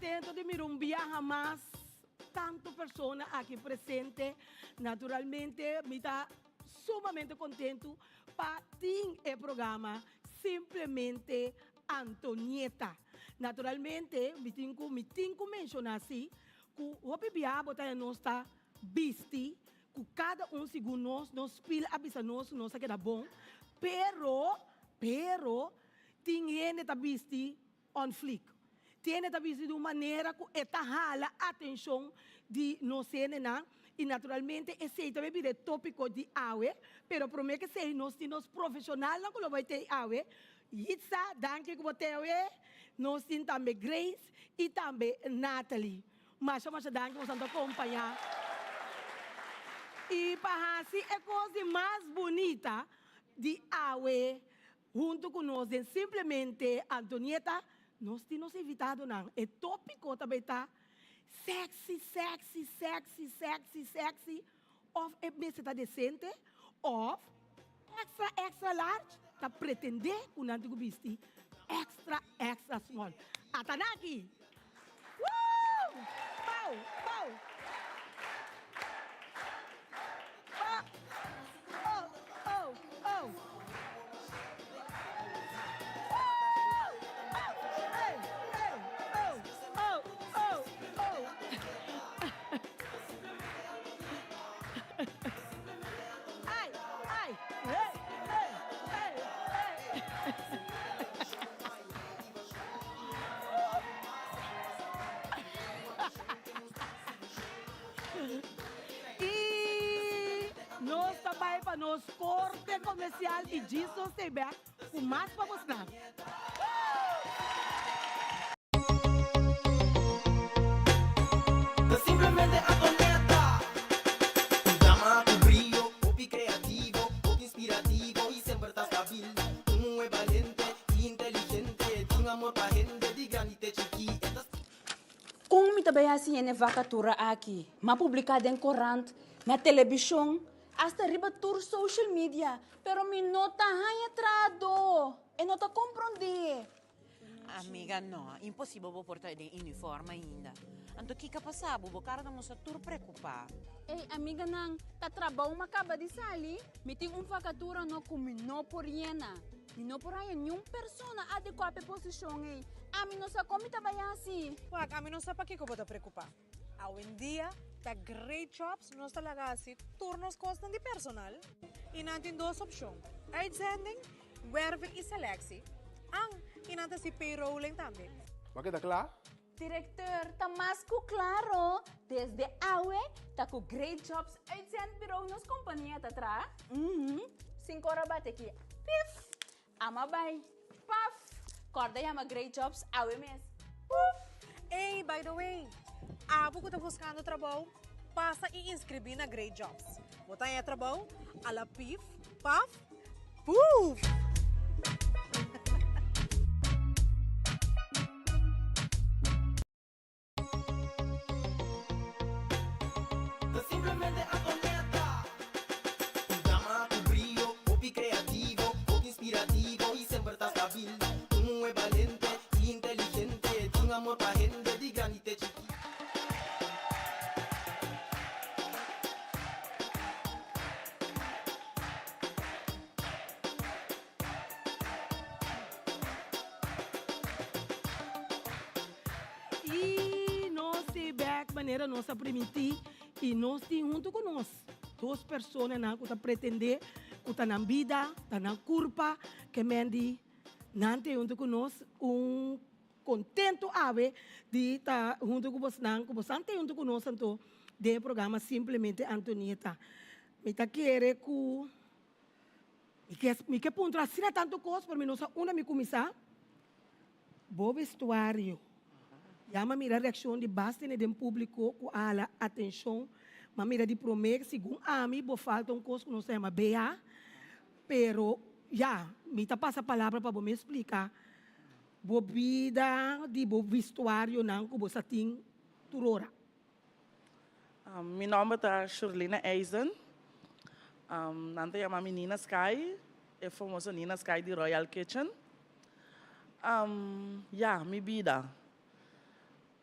contento di mira un biaha mas tanto persona aki presente. Naturalmente mi ta sumamente contento pa tin e programa Simplemente Antonieta. Naturalmente mi tin cu mi tin cu menciona si cu hopi biaha bo ta haña nos ta bisti Ku kada un segun nos, nos spil a bisa nos ku nos a keda bon, pero, pero, tin hende ta bisti on fleek. Tin hende ta bisti di un manera ku e ta hala atenshon di nos hendenan, i naturalmente esei ta bai bira e topiko di awe, pero promé ku esei nos tin nos profeshonalnan ku lo bai tei awe. Yitza, danki ku bo tei awe. Nos tin tambe Grace i tambe Natalie. Masha masha danki boso ta kompañá. I pa hasi e kos di mas bunita di awe huntu ku nos den Simplemente Antonieta, nos tin nos invitadonan. E tópiko ta bai ta Sexy, sexy, sexy, sexy, sexy òf e mester ta desente òf extra extra large ta pretendé ku nan tin ku bisti extra extra small. Ata nan aki! Woo! Pow! Pow! Pa! Oh! Oh! Oh! Woo! Oh! Ey! Ey! Oh! Oh! Oh! Oh! Ay, ay, hey, hey, hey, hey. I nos ta bai pa nos korte komersial i djis nos ta e bek ku mas pa bosnan. Ta simplemente Antonieta. Un dama ku brio, hopi kreativo, hopi inspirativo i semper ta stabil. Un muhé balente i inteligente, tin amor pa hende di grandi te chikí. E ta. Kon mi ta bai hasi hende vakatura aki? M'a publiká den korant, na telebishon, asta riba tur social media, pero mi no ta haña trahadó. E no ta komprondé. Amiga, no, imposibel bo por ta den uniform ainda. Anto kiko a pasa bo? Bo kara ta mustra tur preokupá. Ey, amiganan, ta trabou m'a kaba di sali. Mi tin un vakatura no ku mi no por yena. Mi no por haña niun persona adekuá pa e posishon ei. Ami no sa kon mi ta bai hasi. Wak, ami no sa pakiko bo ta preokupá. Awendia ta Great Jobs nos ta laga hasi tur nos kosnan di personal i nan tin dos opshon, uitzending, werving i selectie. An, i nan ta hasi payrolling tambe. Bo a keda kla? Directeur, ta mas ku klaro, desde awe ta ku Great Jobs Uitzendbureau nos kompania ta traha. Uhum, sin kora bate ki pif, ama bai, paf, kòrda yama Great Jobs awe mes, puf. Ey, by the way, abo ku ta buskando trabou, pasa i inskribí na Great Jobs. Bo ta haña trabou a la pif, paf, puf! Ta simplemente Antonieta. Un dama ku brio, hopi kreativo, hopi inspirativo i semper ta stabil. Un muhé balente i inteligente, tin amor pa hende di grandi te chikí. I nos tin bek manera nos a primintí i nos tin huntu ku nos dos personanan ku ta pretendé ku ta nan bida, ta nan kurpa ke men di nan tin huntu ku nos un kontentu awe di ta huntu ku bosnan, ku bosnan tin huntu ku nos anto den e programa Simplemente Antonieta. Mi ta kere ku Mi ke mi ke puntra asina tantu kos pero mi no sa unda mi kuminsá. Bo vestuario. Ya m'a mira reakshon di bas tene den públiko ku a hala atenshon. M'a mira di promé segun ami bo falta un kos ku nos ta yama BH. Pero ya, mi ta pasa palabra pa bo mes splika bo bida di bo vestuarionan ku bo sa tin tur ora. Mi nomber ta Shurlina Eisen. Nan ta yama mi Nina Sky, e famoso Nina Sky di Royal Kitchen. Ya, mi bida.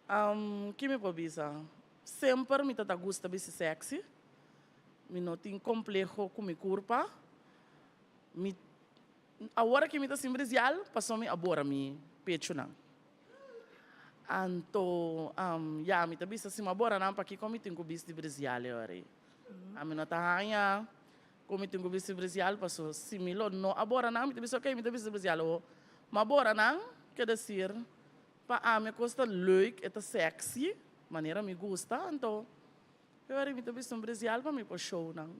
Um, ki mi por bisa? Semper mi ta gusta bisti sexy. Mi no tin compleho cu mi curpa. Mi, awor cu mi ta sin brasier, paso mi a bora mi pecho nan. Anto, ya, mi ta bisa si mi a bora nan, pakico mi tin cu bisti brasier awor? Ami no ta haya cu mi tin cu bisti brasier, paso si mi lo no a bora nan, mi ta bisa ok, mi ta bisti brasier. O, mi a bora nan, ke decir, pa ami cos ta leuk, e ta sexy, manera mi gusta, anto, awor mi ta bisti un brasier pa mi por show nan.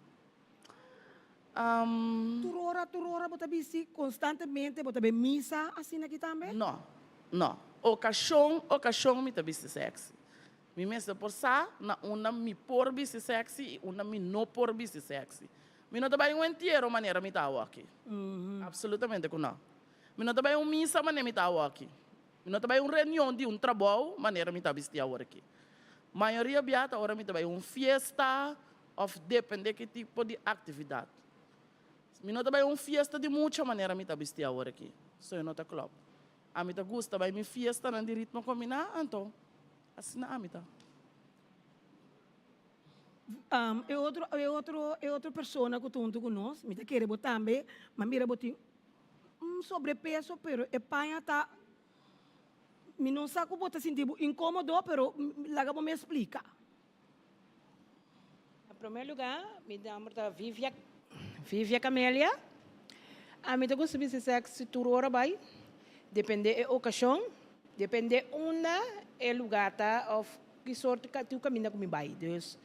Tur ora bo ta bisti constantemente, bo ta bay misa asina aki tambe? No, no. Ocasion, ocasion mi ta bisti sexy. Mi mester por sa na unda mi por bisti sexy y unda mi no por bisti sexy. Mi no ta bay un entiero manera mi ta awoki. Absolutamente cu no. Mi no ta bay un misa manera mi ta awoki. Mi no ta bay un reunion di un trabou manera mi ta bisti aworaki. Mayoria bia ta ora mi ta bay un fiesta of depende ki tipo di actividad. Mi no ta bay un fiesta di mucha manera mi ta bisti aworaki. So e no ta klop. Ami ta gusta bay mi fiestanan di ritmo combina, anto asina ami ta. E otro, e otro, e otro persona cu ta hunto cu nos, mi ta kere bo tambe, ma mira bo tin un sobrepeso, pero e paña ta, mi no sa cu bo ta sinti bo incomodo, pero laga bo me explica. Na prome lugar, mi nomber ta Vivia, Vivia Camelia. Ami ta gusta bisti sexy tur ora bai, depende e ocasion, depende unda e lugar ta of ki sorto tur caminda cu mi bai. Dus,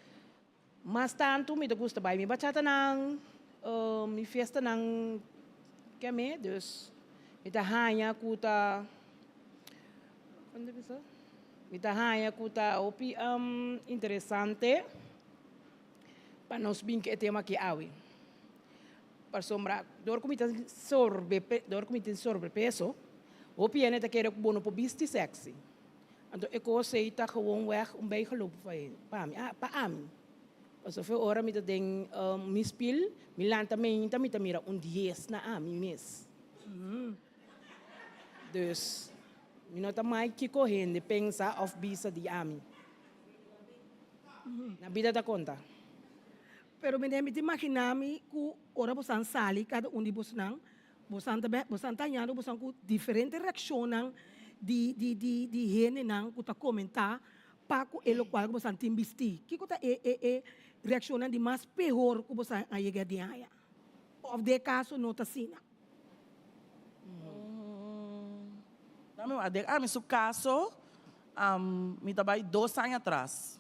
mas tanto mi ta gusta bai mi bachatanan, mi fiestanan keme, dus mi ta haña cu ta, con ta bisa? Mi ta haña cu ta hopi interesante pa nos bin cu e tema aki awe. Pasobra dor cu mi ta sorbe, dor cu mi tin sobrepeso, hopi hende ta kere cu bo no por bisti sexy. Anto e cos ey ta gewoon weg un bijgeloof pa mi, pa ami. Pasobra ora mi ta den mi spiel, mi lanta meinta mi ta mira un dies na ami mes. Dus mi no ta mai kiko hende pensa of bisa di ami. Na bida ta konta. Pero mi ta imagina mi ku ora bosan sali kada un di bosnan, bosan ta bosan ta hañando bosan ku diferente reakshonnan di di di di hendenan ku ta komentá pa ku e lokual ku bosan tin bistí. Kiko ta e e e reakshonnan di mas pehor ku bosan a yega di haña? Òf den e kaso no ta asina? Dame wak, den ami su kaso, mi ta bai dos aña atras.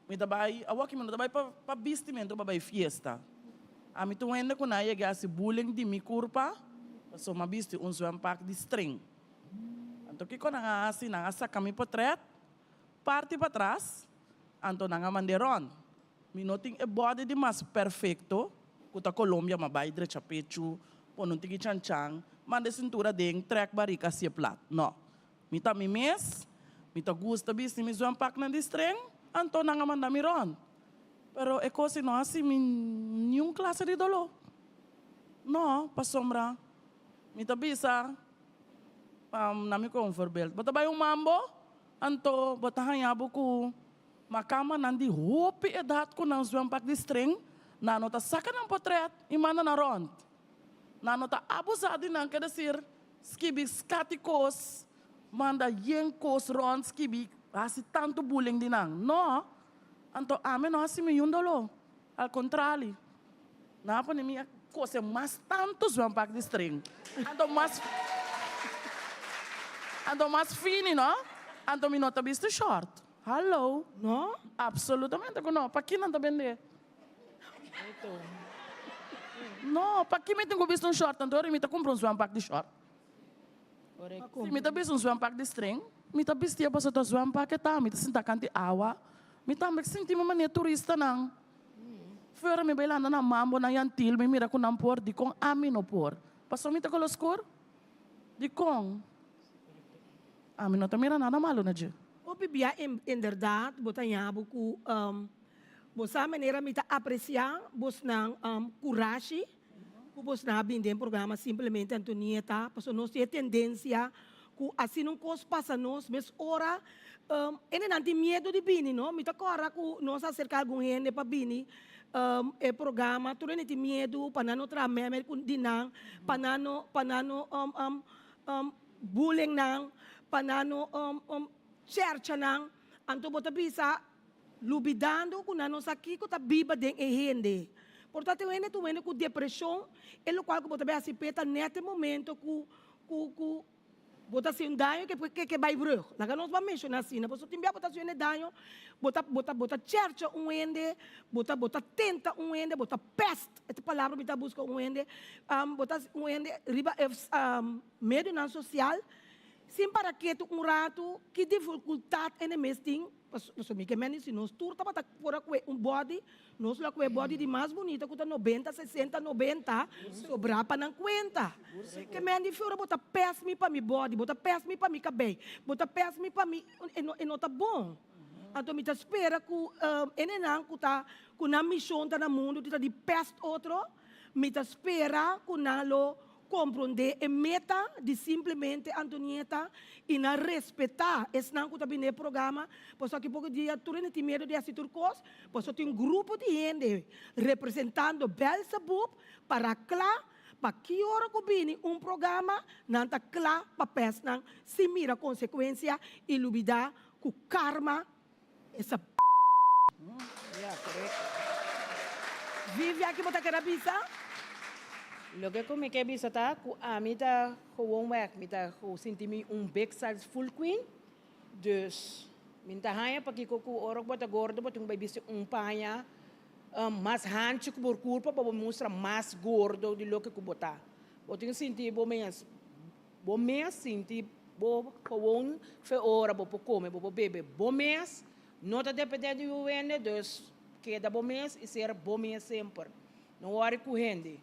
Mi ta bai, awor mi no ta bai pa bistimentu pa bai fiesta. Ami ta un hende ku nan a yega hasi bullying di mi kurpa, pasobra mi a bisti un zwempak di string. Anto kiko nan a hasi? Nan a saka mi potret parti patras, anto nan a mand'é rònt. Mi no tin e body di mas perfecto cu ta Colombia ma bay drecha pechu, pone un tiki chan chan, manda e cintura den, trek barica haci'e plat. No. Mi ta mi mes, mi ta gusta bisti mi zwempaknan di string, anto nan a manda mi rond. Pero e cos ei no haci mi niun clase di dolor. No, pasobra mi ta bisa na mi con voorbeeld, bo ta bay un mambo, anto bo ta haña bo cu Ma kamanan di hopi edat ku nan zwempak di string, nan no ta saka nan potret i manda nan rònt. Nan no ta abusá di nan, ke desir, skibi skati kos, manda yen kos rònt, skibi hasi tantu bullying di nan. No! Anto ami no hasi mi yun doló. Al kontrali, nan a pone mi a kose mas tantu zwempak di string. Anto mas anto mas fini, no? Anto mi no ta bisti short. Hallo. No? Absolutamente ku no. Paki nan ta bende? No, paki mi tin ku bisti un short anto ora mi ta kumpra un zwempak di short? Si mi ta bisti un zwempak di string, mi ta bistié pasobra ta zwempak e ta. Mi ta sinta kanti awa. Mi tambe sinti mi manera turistanan. Fuera mi bai landa na mambo na Yantil, mi mira ku nan por, dikon ami no por? Pasobra mi ta kolo skur? Dikon? Ami no ta mira nada malu na dje. Hopi bia inderdaad bo ta ña bo ku bo sa manera mi ta apresiá bosnan kurashi ku bosnan a bini den programa Simplemente Antonieta pasobra nos tin e tendensia. Ku asina un kos pasa nos mes ora, hendenan tin miedu di bini, no? Mi ta kòrda ku nos a aserká algun hende pa bini e programa, tur hende tin miedu pa nan no traha meme ku di nan, pa nan no, pa nan no bullying nan, pa nan no chèrcha nan. Anto bo ta bisa, lubidando ku nan no sa kiko ta biba den e hende. Por ta tin hende ta un hende ku depreshon, e lokual ku bo ta bai hasi p'e ta nèt e momento ku ku ku bo ta hasi un daño ke ke ke bai brug. Laga nos ban menshoná asina, pasobra tin bia bo ta hasi un hende daño, bo ta bo ta bo ta chèrcha un hende, bo ta bo ta tenta un hende, bo ta pèst, e ta palabra mi ta buska un hende, bo ta hasi un hende riba e medionan sosial sin para ketu un ratu ki difikultat ene mes tin. Pasobra mi ke mende si nos tur tabata por a kue un body, nos lo a kue body di mas bunita ku ta nobenta, sesenta, nobenta, sobrá pa nan kuenta. Ke mende fi ora bo ta pès mi pa mi body, bo ta pès mi pa mi kabei, bo ta pès mi pa mi, e no e no ta bon. Anto mi ta spera ku enenan ku ta ku nan mishon ta na mundu di ta di pèst otro, mi ta spera ku nan lo Komprondé e meta di simplemente Antonieta i nan respetá esnan ku ta bini e programa, pasobra aki poko dia tur hende tin miedu di hasi tur kos, pasobra tin un grupo di hende representando Belzebub para kla pa ki ora ku bini un programa nan ta kla pa pes nan sin mira konsekuensia i lubidá ku karma esa p. Vivi aki bo ta keda bisa? Loke ku mi ke bisa ta ku ami ta gewoon wèk, mi ta sinti mi un big size full queen, dus mi ta haña pakiko ku ora ku bo ta gordo bo tin ku bai bisti un paña mas hanchi ku bo kurpa pa bo mustra mas gordo di loke ku bo ta. Bo tin ku sinti bo mes. Bo mes sinti bo gewoon fe ora bo por come, bo por bebe bo mes, no ta depende di un hende, dus keda bo mes y ser bo mes semper. No worry cu hende.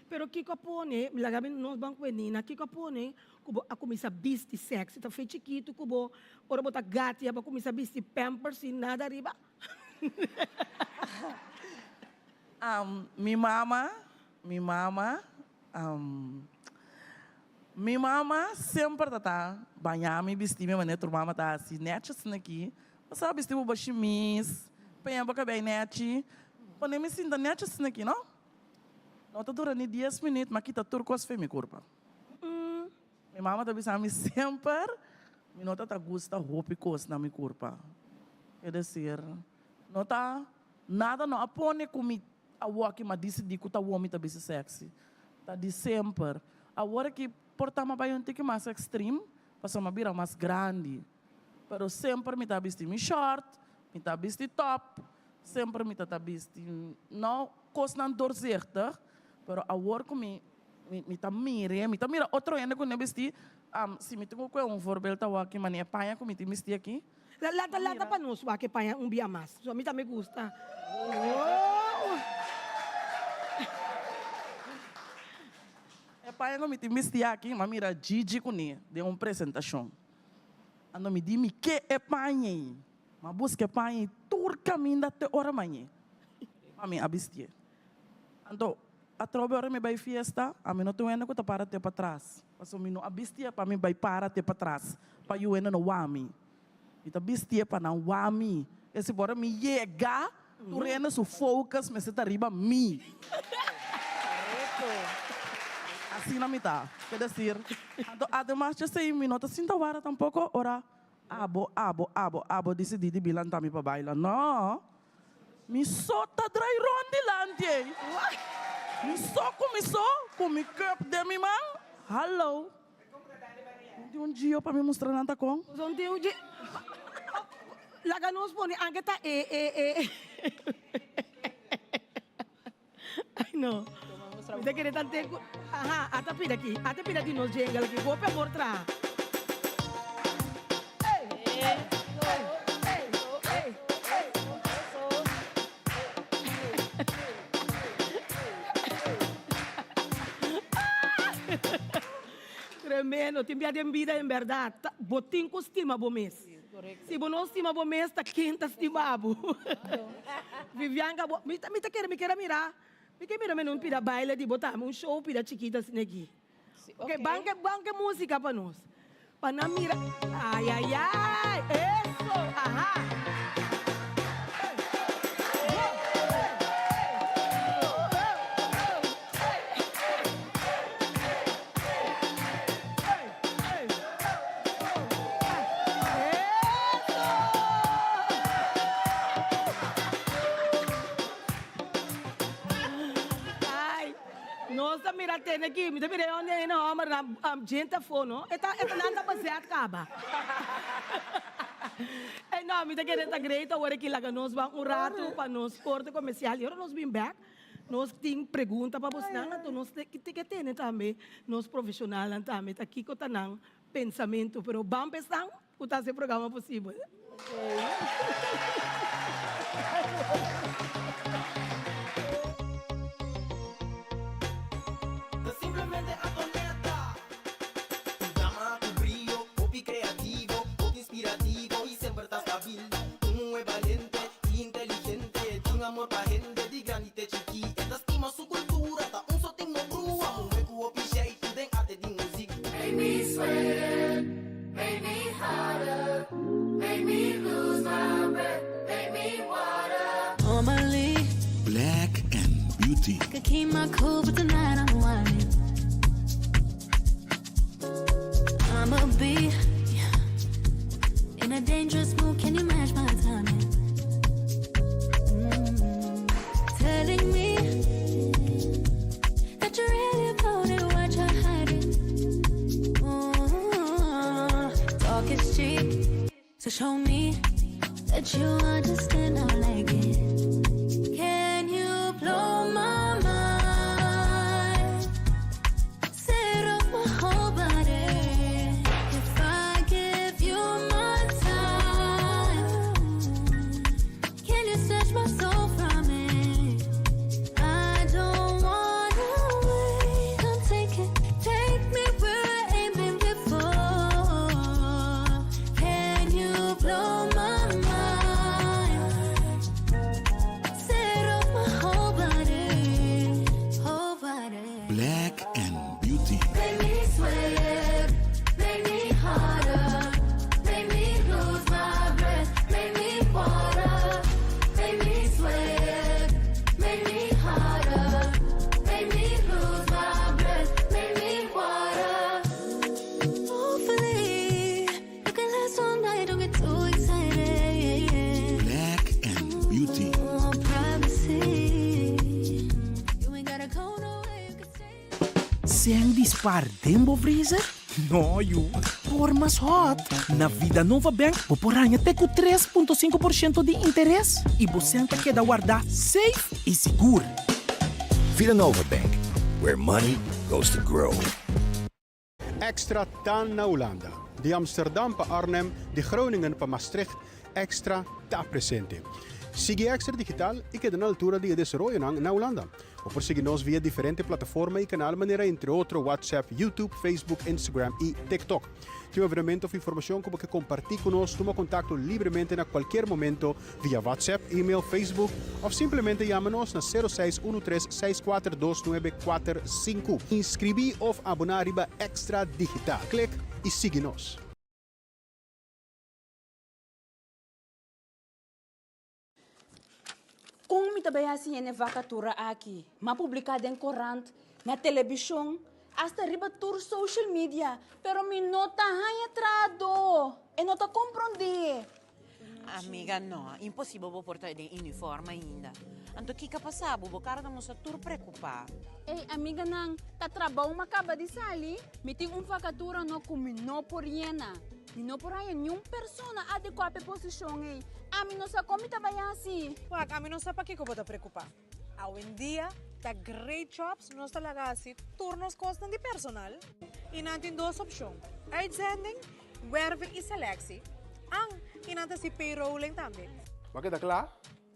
Pero kico a pone, laga mi nos ban cu e Nina, kico a pone cu bo a cuminsa bisti sexy? Ta fe chikito cu bo, ora bo ta gatia bo a cuminsa bisti pampers sin nada ariba? Mi mama, mi mama Mi mama semper ta ta baña mi, bisti mi manera tur mama ta hasi netjes aki. Bo sa bisti bo shimis, peña bo kabei nechi, pone mi sinta netjes aki no. No ta dura ni dies minüt m'a kita tur kos fen mi kurpa. Mi mama ta bisa mi semper mi no ta ta gusta hopi kos na mi kurpa. Es desir, no ta nada no a pone ku mi Awor ki m'a disidí ku ta wou mi ta bisa sexy, ta di semper. Awor ki por ta m'a bai un tiki mas extreme, pasobra m'a bira mas grandi. Pero semper mi ta bisti mi short, mi ta bisti top, semper mi ta ta bisti, no kosnan doorzichtig, pero awor ku mi mi ta mira, mi ta mira otro hende ku no bisti, si mi tin ku kohe un voorbeeld awor aki, manera e paña ku mi tin bisti aki, Lanta lanta pa nos wak e paña un bia mas. So mi tambe gusta. Oh. E paña ku mi tin bisti aki, m'a mira Gigi kuné den un presentashon. Anto mi di mi ke e paña ei. M'a buska e paña ei tur kaminda te ora mañé. Pa mi a bistié. Anto atrobe ora mi bai fiesta, ami no tin hende ku ta para te patras. Pasobra mi no a bistié pa mi bai para te patras, pa yu hende no wak mi. Mi ta bistié pa nan wak mi. Esei ora mi yega, tur hende su focus mester ta riba mi. Asina mi ta. Ke desir, anto ademas djesei mi no ta sinta wara tampoko ora abo, abo, abo, abo disidí di bin lanta mi pa baila. No! Mi so ta drai rond dilanti ei. Mi so ku mi so, ku mi cup den mi man. Hallo. No tin un gio pa mi mustra nan ta kon? No tin un gio. Laga nos pone anke ta e e e. Ai no. Mi ta kere tante ku. Aha, ata pida aki. Ata pida di nos jingle aki. Hopi amor traha. Tremendo. Tin bia den bida en berdad. Bo tin ku stima bo mes. Si bo no stima bo mes ta ken ta stima bo? Vivianka bo mi ta mi ta kere mi kere mira mi ke mira meno un pida baile di bo tambe un show pida chikito asina aki. Ok banke banke musica pa nos. Pa nan mira. Ay ay ay! Eso! Aha! Ay, nos ta mira tene aki, mi ta mira e hende e homber nan djente afó no, e ta e ta nan ta bezet kaba. E no, mi ta kere ta great awor aki laga nos ban un ratu pa nos korte komersial i ora nos bin bek nos tin pregunta pa bosnan anto nos tin ke tene tambe nos profeshonalnan tambe ta kiko ta nan pensamentu pero ban pa esnan ku ta hasi e programa posibel. Ta simplemente Antonetta. Un dama ku brio, hopi kreativo, hopi inspirativo i semper ta stabil. Un muhé balente i inteligente, tin amor pa hende di grandi te chikí. E ta stima su kultura, ta un sotin no brua. Muhé ku hopi sheitu den arte di muzik. Make me sweat, make me hotter, make me lose my breath, make me water. Normally, Black and Beauty. could keep my cool, but tonight I'm whining. I'ma be in a dangerous mood. Can you match my timing? Mm. Telling me that you're really about it, what you're hiding. Ooh, talk is cheap, so show me that you understand. I like it. Can you blow my mind? Set off my whole body. If I give you my time, can you snatch my soul from it? I don't wanna wait. Come take it, take me where I ain't been before. Can you blow my mind? Set off my whole body, whole body. Black and Beauty. Make me sweat, make me hotter, make me lose my breath, make me water, make me sweat, make me hotter, make me lose my breath, make me water. Hopefully, you can last all night. Don't get too excited. Black and Beauty. Want privacy. You ain't gotta go nowhere. You can stay. Sem dispar den bo freezer? No, yu. Por mas hot. Na Vidanova Bank, bo por haña te ku 3.5% di interes i bo sèn ta keda wardá safe i sigur. Vidanova Bank, where money goes to grow. Extra ta na Hulanda. Di Amsterdam pa Arnhem, di Groningen pa Maastricht, Extra ta presente. Sigui Extra Digital i keda na altura di e desaroyonan na Hulanda. Bo por sigui nos via diferente plataforma i kanal manera entre otro WhatsApp, YouTube, Facebook, Instagram i TikTok. Tin un evenemento of informashon ku bo ke kompartí ku nos, tuma kontakto libremente na kualkier momento via WhatsApp, email, Facebook of simplemente yama nos na 0613 642945. Inskribí of aboná riba Extra Digital. Klik i sigui nos. Kon mi ta bai hasi hende vakatura aki? M'a publiká den korant, na telebishon, asta riba tur social media, pero mi no ta haña trahadó. E no ta komprondé. Amiga, no, imposibel bo por ta den uniform ainda. Anto kiko a pasa bo? Bo kara ta mustra tur preokupá. Ey, amiganan, ta trabou m'a kaba di sali. Mi tin un vakatura no ku mi no por yena. Mi no por haña niun persona adekuá pa e posishon ei. Ami no sa kon mi ta bai hasi. Wak, ami no sa pakiko bo ta preokupá. Awendia ta Great Jobs nos ta laga hasi tur nos kosnan di personal i nan tin dos opshon, uitzending, werving i selectie. An, i nan ta hasi payrolling tambe. Bo a keda kla?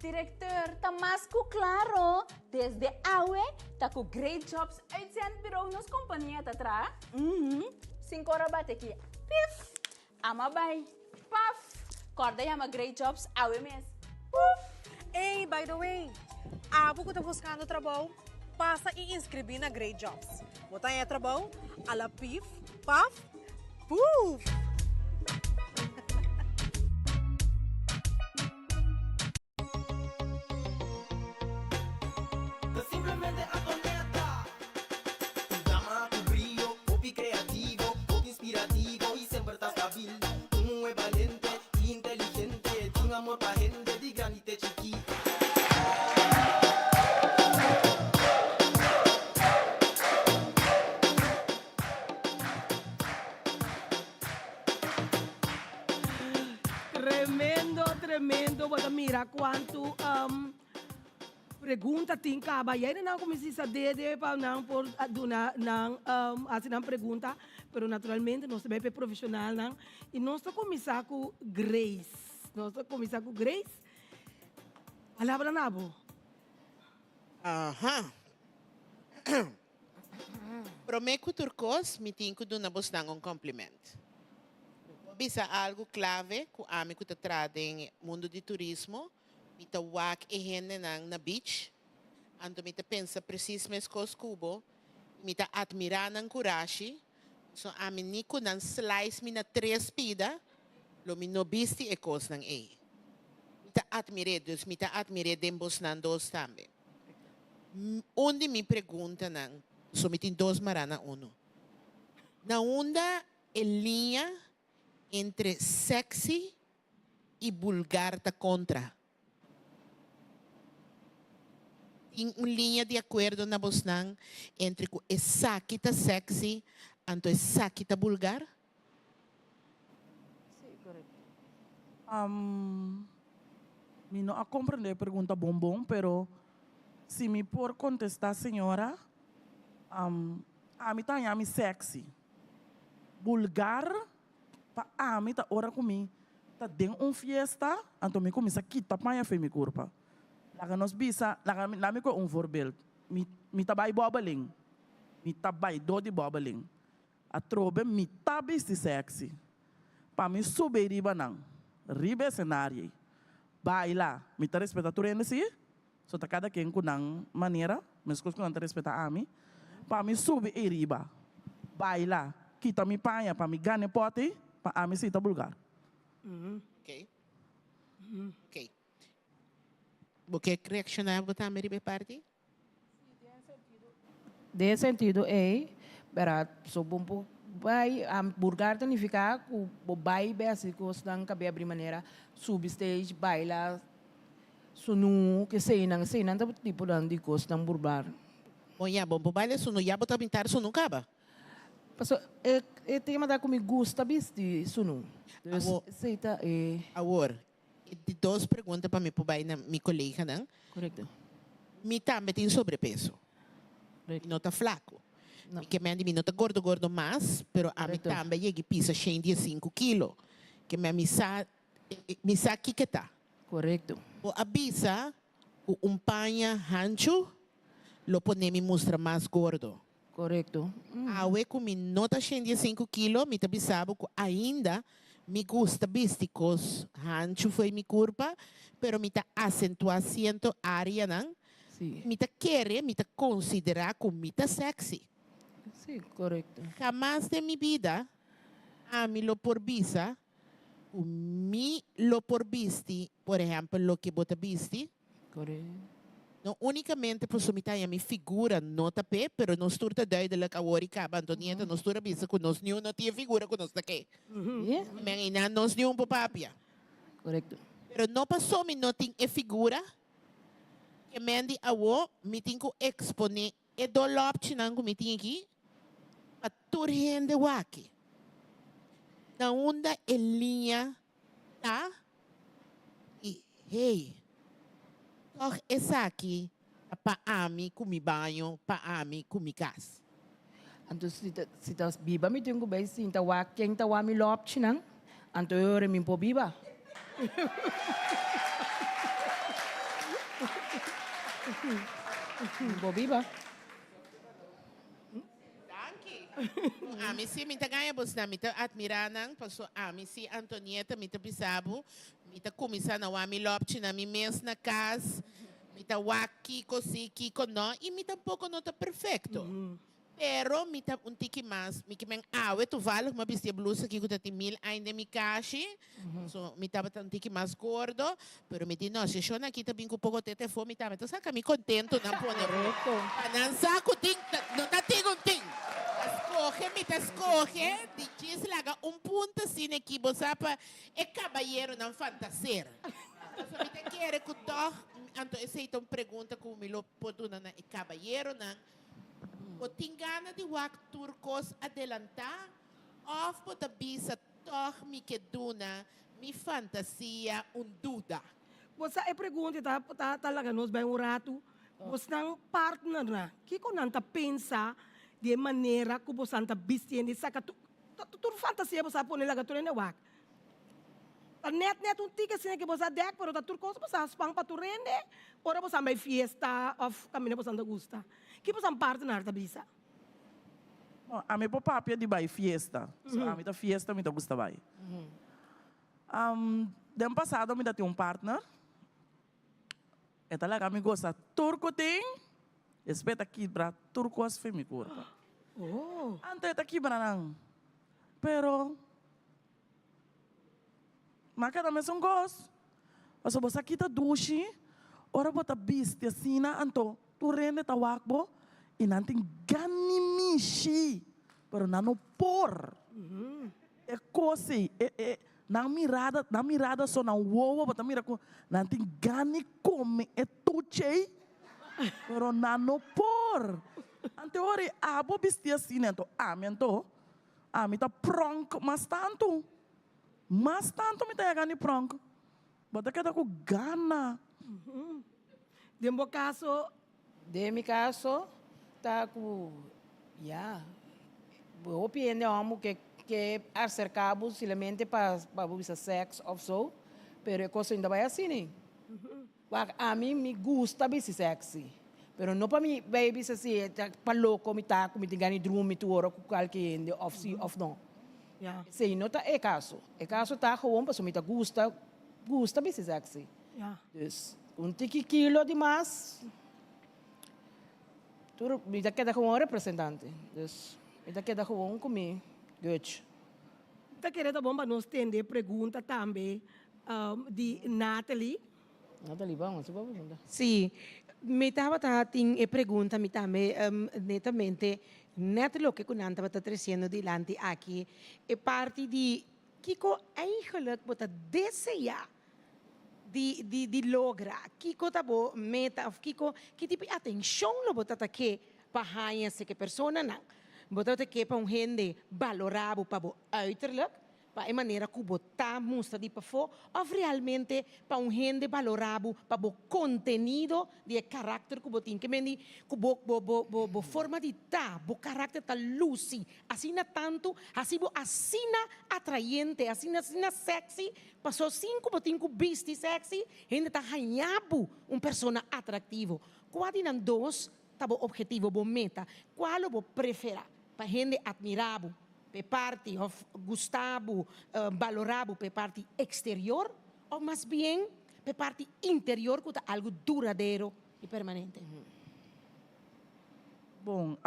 Directeur, ta mas ku klaro, desde awe ta ku Great Jobs Uitzendbureau nos kompania ta traha. Uhum, sinkor a bati aki, pif! Ama bai, paf! Kòrda yama Great Jobs awe mes, puf! Ey, by the way, abo ku ta buskando trabou, pasa i inskribí na Great Jobs. Bo ta haña trabou, a la pif, paf! Puf! Ta simplemente Antonetta. Un dama ku brio, hopi kreativo, hopi inspirativo i semper ta stabil. Un muhé balente i inteligente, tin amor pa hende di grandi te chikí. Tremendo, tremendo. Bo ta mira cuanto um, pregunta tin caba. Y ahí nan cuminsa sa dede pa nan por duna nan um, haci nan pregunta. Pero naturalmente nos ta bay pe profesional nan. Y nos ta cuminsa cu Grace. Nos ta cuminsa cu Grace. Palabra na bo. Aha. Promé ku tur kos, mi tin ku duna bosnan un kompliment. Bo a bisa algu klave ku ami ku ta traha den mundu di turismo, mi ta wak e hendenan na beach, anto mi ta pensa presis meskos ku bo, i mi ta atmirá nan kurashi, pasobra ami ni ku nan slice mi na tres pida, lo mi no bisti e kosnan ei. Mi ta atmir'é, dus mi ta atmir'é den bosnan dos tambe. Un di mi preguntanan, so mi tin dos mará na uno. Na unda e liña entre sexy y bulgar ta contra? Tin un liña di acuerdo na bosnan entre cu esaki ta sexy anto esaki ta bulgar? Mi no a comprende e pregunta bon bon, pero si mi por contesta señora, ami ta haña mi sexy. Bulgar pa ami ta ora cu mi ta den un fiesta, anto mi cuminsa kita paña fe mi curpa. Laga nos bisa, laga mi coge un voorbeeld, mi ta bay bobbeling, mi ta bay door di bobbeling. Atrobe mi ta bisti sexy. Pa mi sube riba nan. Riba escenario ei. Baila. Mi ta respeta tur hende si. So ta cada ken cu nan manera. Mescos cu nan ta respeta ami. Pa mi subi ei riba. Baila. Kita mi paña pa mi gana e pot ei. Pa ami si ta bulgar. Ok. Ok. Bo ke reacciona bo tambe riba e parti? Den e sentido ei, bera, so bo por bai, burgar ta nifiká ku bo bai bai hasi kosnan kabia abrí manera subi stage, baila, sunú, keseinan, eseinan ta tiponan di kosnan burbar. Bon ya, bo por baila sunú, ya bo ta pintar sunú kaba. Paso e e tema ta ku mi gusta bisti sunú, dus esei ta e. Awor, E di dos pregunta pa mi por bai na mi koleganan. Korekto. Mi tambe tin sobrepeso. Mi no ta flaku. Mi ke men di mi no ta gordo gordo mas, pero ami tambe a yega pisa shen di e sinku kilo. Ke men mi sa, mi sa kiko ta. Korekto. Bo a bisa ku un paña hanchu lo pone mi mustra mas gordo. Korekto. Awe ku mi no ta 105 kilo, mi ta bisa bo ku ainda mi gusta bisti kos hanchu fo'i mi kurpa, pero mi ta asentuá siento áreanan. Sí. Mi ta kere, mi ta konsiderá ku mi ta sexy. Sí, korekto. Hamas den mi bida ami lo por bisa ku mi lo por bisti, por ehèmpel, loke bo ta bisti. No únicamente pasobra mi ta haña mi figura no ta p'e, pero nos tur ta duidelijk awor i kaba. Antonieta, nos tur a bisa ku nos niun no tin e figura ku nos ta ke. Men einan nos niun por papia. Korekto. Pero no pasobra mi no tin e figura, ke men di awo mi tin ku eksponé e dolòpchinan ku mi tin aki pa tur hende wak. Na unda e liña ta i hey, tòg esaki ta pa ami ku mi baño, pa ami ku mi kas. Anto si ta si ta biba mi tin ku bai sinta wak ken ta wak mi lòpchinan, anto e ora mi por biba. Mi por biba. Danki. Ami si mi ta gaña bosnan, mi ta admira nan, paso ami si Antonieta mi ta bisa bo, mi ta cuminsa na wak mi lopchi na mi mes na cas, mi ta wak kico si, kico no, y mi tampoco no ta perfecto. Pero mi ta un tiki mas, mi ke men awe toevallig mi a bisti e blusa aki ku ta tin mil aña den mi kashi, so mi tabata un tiki mas gordo, pero mi di no, si e shon aki ta bin ku poko tete afó mi tambe ta saka mi kontento nan pone afó. Pa nan sa ku tin, no ta tin un tin. Ta skohe, mi ta skohe di djis laga un punta asina aki, bo sa pa e kabayeronan fantaseer. Pasobra mi ta kere ku tòg, anto esei ta un pregunta ku mi lo por duna na e kabayeronan, Bo tin gana di wak tur kos adelantá òf bo ta bisa tòg mi ke duna mi fantasia un duda? Bo sa e pregunta ta ta ta laga nos bai un ratu. Bosnan partnernan, kiko nan ta pensa di e manera ku bosan ta bistiendo i saka tur tur fantasia bosan a pone laga tur hende wak? Ta net net un tiki asina ke boso a dek, pero ta tur kos boso a span pa tur hende ora boso a bai fiesta of kaminda boso ta gusta. Ki boso partner ta bisa? Bon, ami por papia di bai fiesta. So ami ta fiesta mi ta gusta bai. Den pasado mi ta tin un partner. E ta laga mi gosa tur ku tin, despues e ta kibra tur kos fen mi kurpa. Anto e ta kibra nan, pero m'a keda mesun kos. Pasobra bo sa kita dushi ora bo ta bisti asina, anto tur hende ta wak bo i nan tin gani mishi, pero nan no por. E kos ei, e e nan mirada, nan mirada so nan wowo bo ta mira ku nan tin gana di kome e tuchi ei, pero nan no por. Anto e ora ei abo bisti asina, anto ami anto, ami ta pronk mas tantu, mas tantu mi ta yega di pronk. Bo ta keda ku gana. Den bo kaso, Den mi kaso ta ku ya hopi hende homo ke ke aserka bo solamente pa pa bo bisa seks of so pero e kos ainda bai asina wak ami mi gusta bisti seksi pero no pa mi bai bisa si ta pa loko mi ta ku mi tin gana di drumi tur ora ku kalke hende of si of no esei no ta e kaso e kaso ta gewoon pasobra mi ta gusta gusta bisti seksi. Dus un tiki kilo di mas tur mi ta keda gewoon representante. Dus mi ta keda gewoon ku mi Dutch. Ta kere ta bon pa nos tende e pregunta tambe di Nathalie. Nathalie, bon, así bo pregunta. Sí, mi tabata tin e pregunta mi tambe netamente net loke ku nan tabata tresiendo dilanti aki, e parti di kiko eigenlijk bo ta desea di di di logra? Kiko ta bo meta of kiko ki tipo di atencion lo bo ta ta ke pa haña seke personanan? Bo ta ta ke pa un hende balora bo pa bo uiterlijk, pa e manera ku bo ta mustra di pafó, of realmente pa un hende balora bo pa bo kontenido di e karakter ku bo tin? Ke men di ku bo bo bo bo bo forma di ta, bo karakter ta lusi asina tantu, hasi bo asina atrayente, asina asina sexy Paso sin ku bo tin ku bisti sexy, hende ta haña bo un persona atractivo. Kua di nan dos ta bo objetivo, bo meta? Kua lo bo prefera? Pa hende admira bo p'e parti of gusta bo, balora bo p'e parti exterior of mas bien p'e parti interior ku ta algu duradero i permanente? Bon,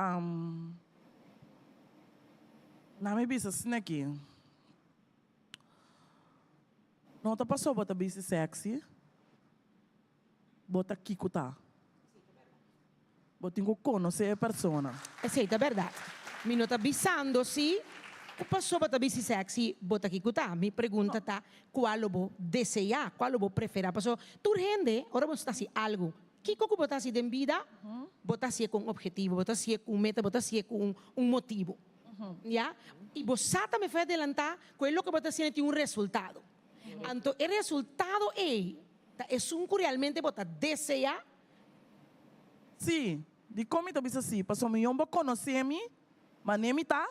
na mi bisa asina aki. No ta paso bo ta bisti sexy, bo ta kico ta. Bo tin cu conoce e persona. Esey ta berdad. Mi no ta bisando si cu paso bo ta bisti sexy bo ta kico ta. Mi pregunta ta cua lo bo desea, cua lo bo prefera. Paso tur hende ora bo ta haci algo, kico cu bo ta haci den bida, bo ta haci'e cu un objetivo, bo ta haci'e cu un meta, bo ta haci'e cu un motibo. Ya, i bo sa tambe for adelantá ku e loke bo ta hasiendo tin un resultado. Anto e resultado ei ta esun ku realmente bo ta deseá? Sí, dikon mi ta bisa sí? Pasobra mi yon bo konosé mi, manera mi ta,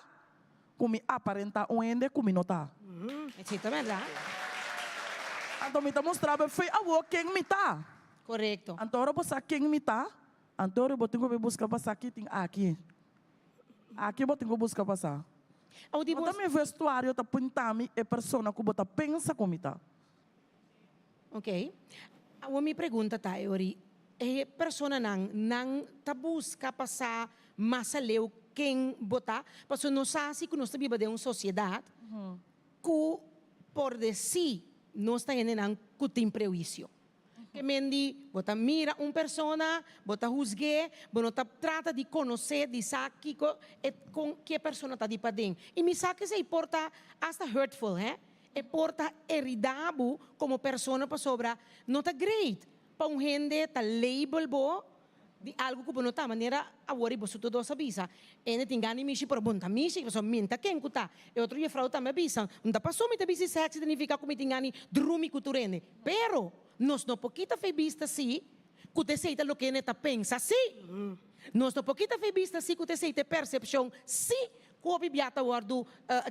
ku mi aparentá un hende ku mi no ta. Esei ta bèrdat. Anto mi ta mustra bo fe awor ken mi ta. Korekto. Anto ora bo sa ken mi ta, anto ora bo tin ku bai buska pa sa ki tin aki. Aki bo tin ku buska pasá. No ta mi vestuario ta pinta mi e persona ku bo ta pensa ku mi ta. Ok. Awor mi pregunta ta, Eori, e personanan, nan ta buska pasá. mas aleu ken bo ta, pasobra nos sa si ku nos ta biba den un sosiedat ku por desi nos ta hendenan ku tin prehuisio. Ke men di bo ta mira un persona, bo ta husg'é, bo no ta trata di konosé, di sa kiko e kon ke persona ta di paden. I mi sa ku esei por ta asta hurtful, hè. E por ta heridá bo komo persona pasobra no ta great pa un hende ta label bo di algu ku bo no ta. Manera awor i boso tur dos a bisa, Ene tin gana di mishi pero bo no ta mishi pasobra mi ta ken ku ta. E otro jefrou tambe a bisa, No ta paso mi ta bisti sexy ta nifiká ku mi tin gana di drumi ku tur hende. Pero nos no por kita fe bista si ku ta esei ta loke ene ta pensa si. Nos no por kita fe bista si ku ta esei ta e persepshon si ku hopi bia ta wòrdu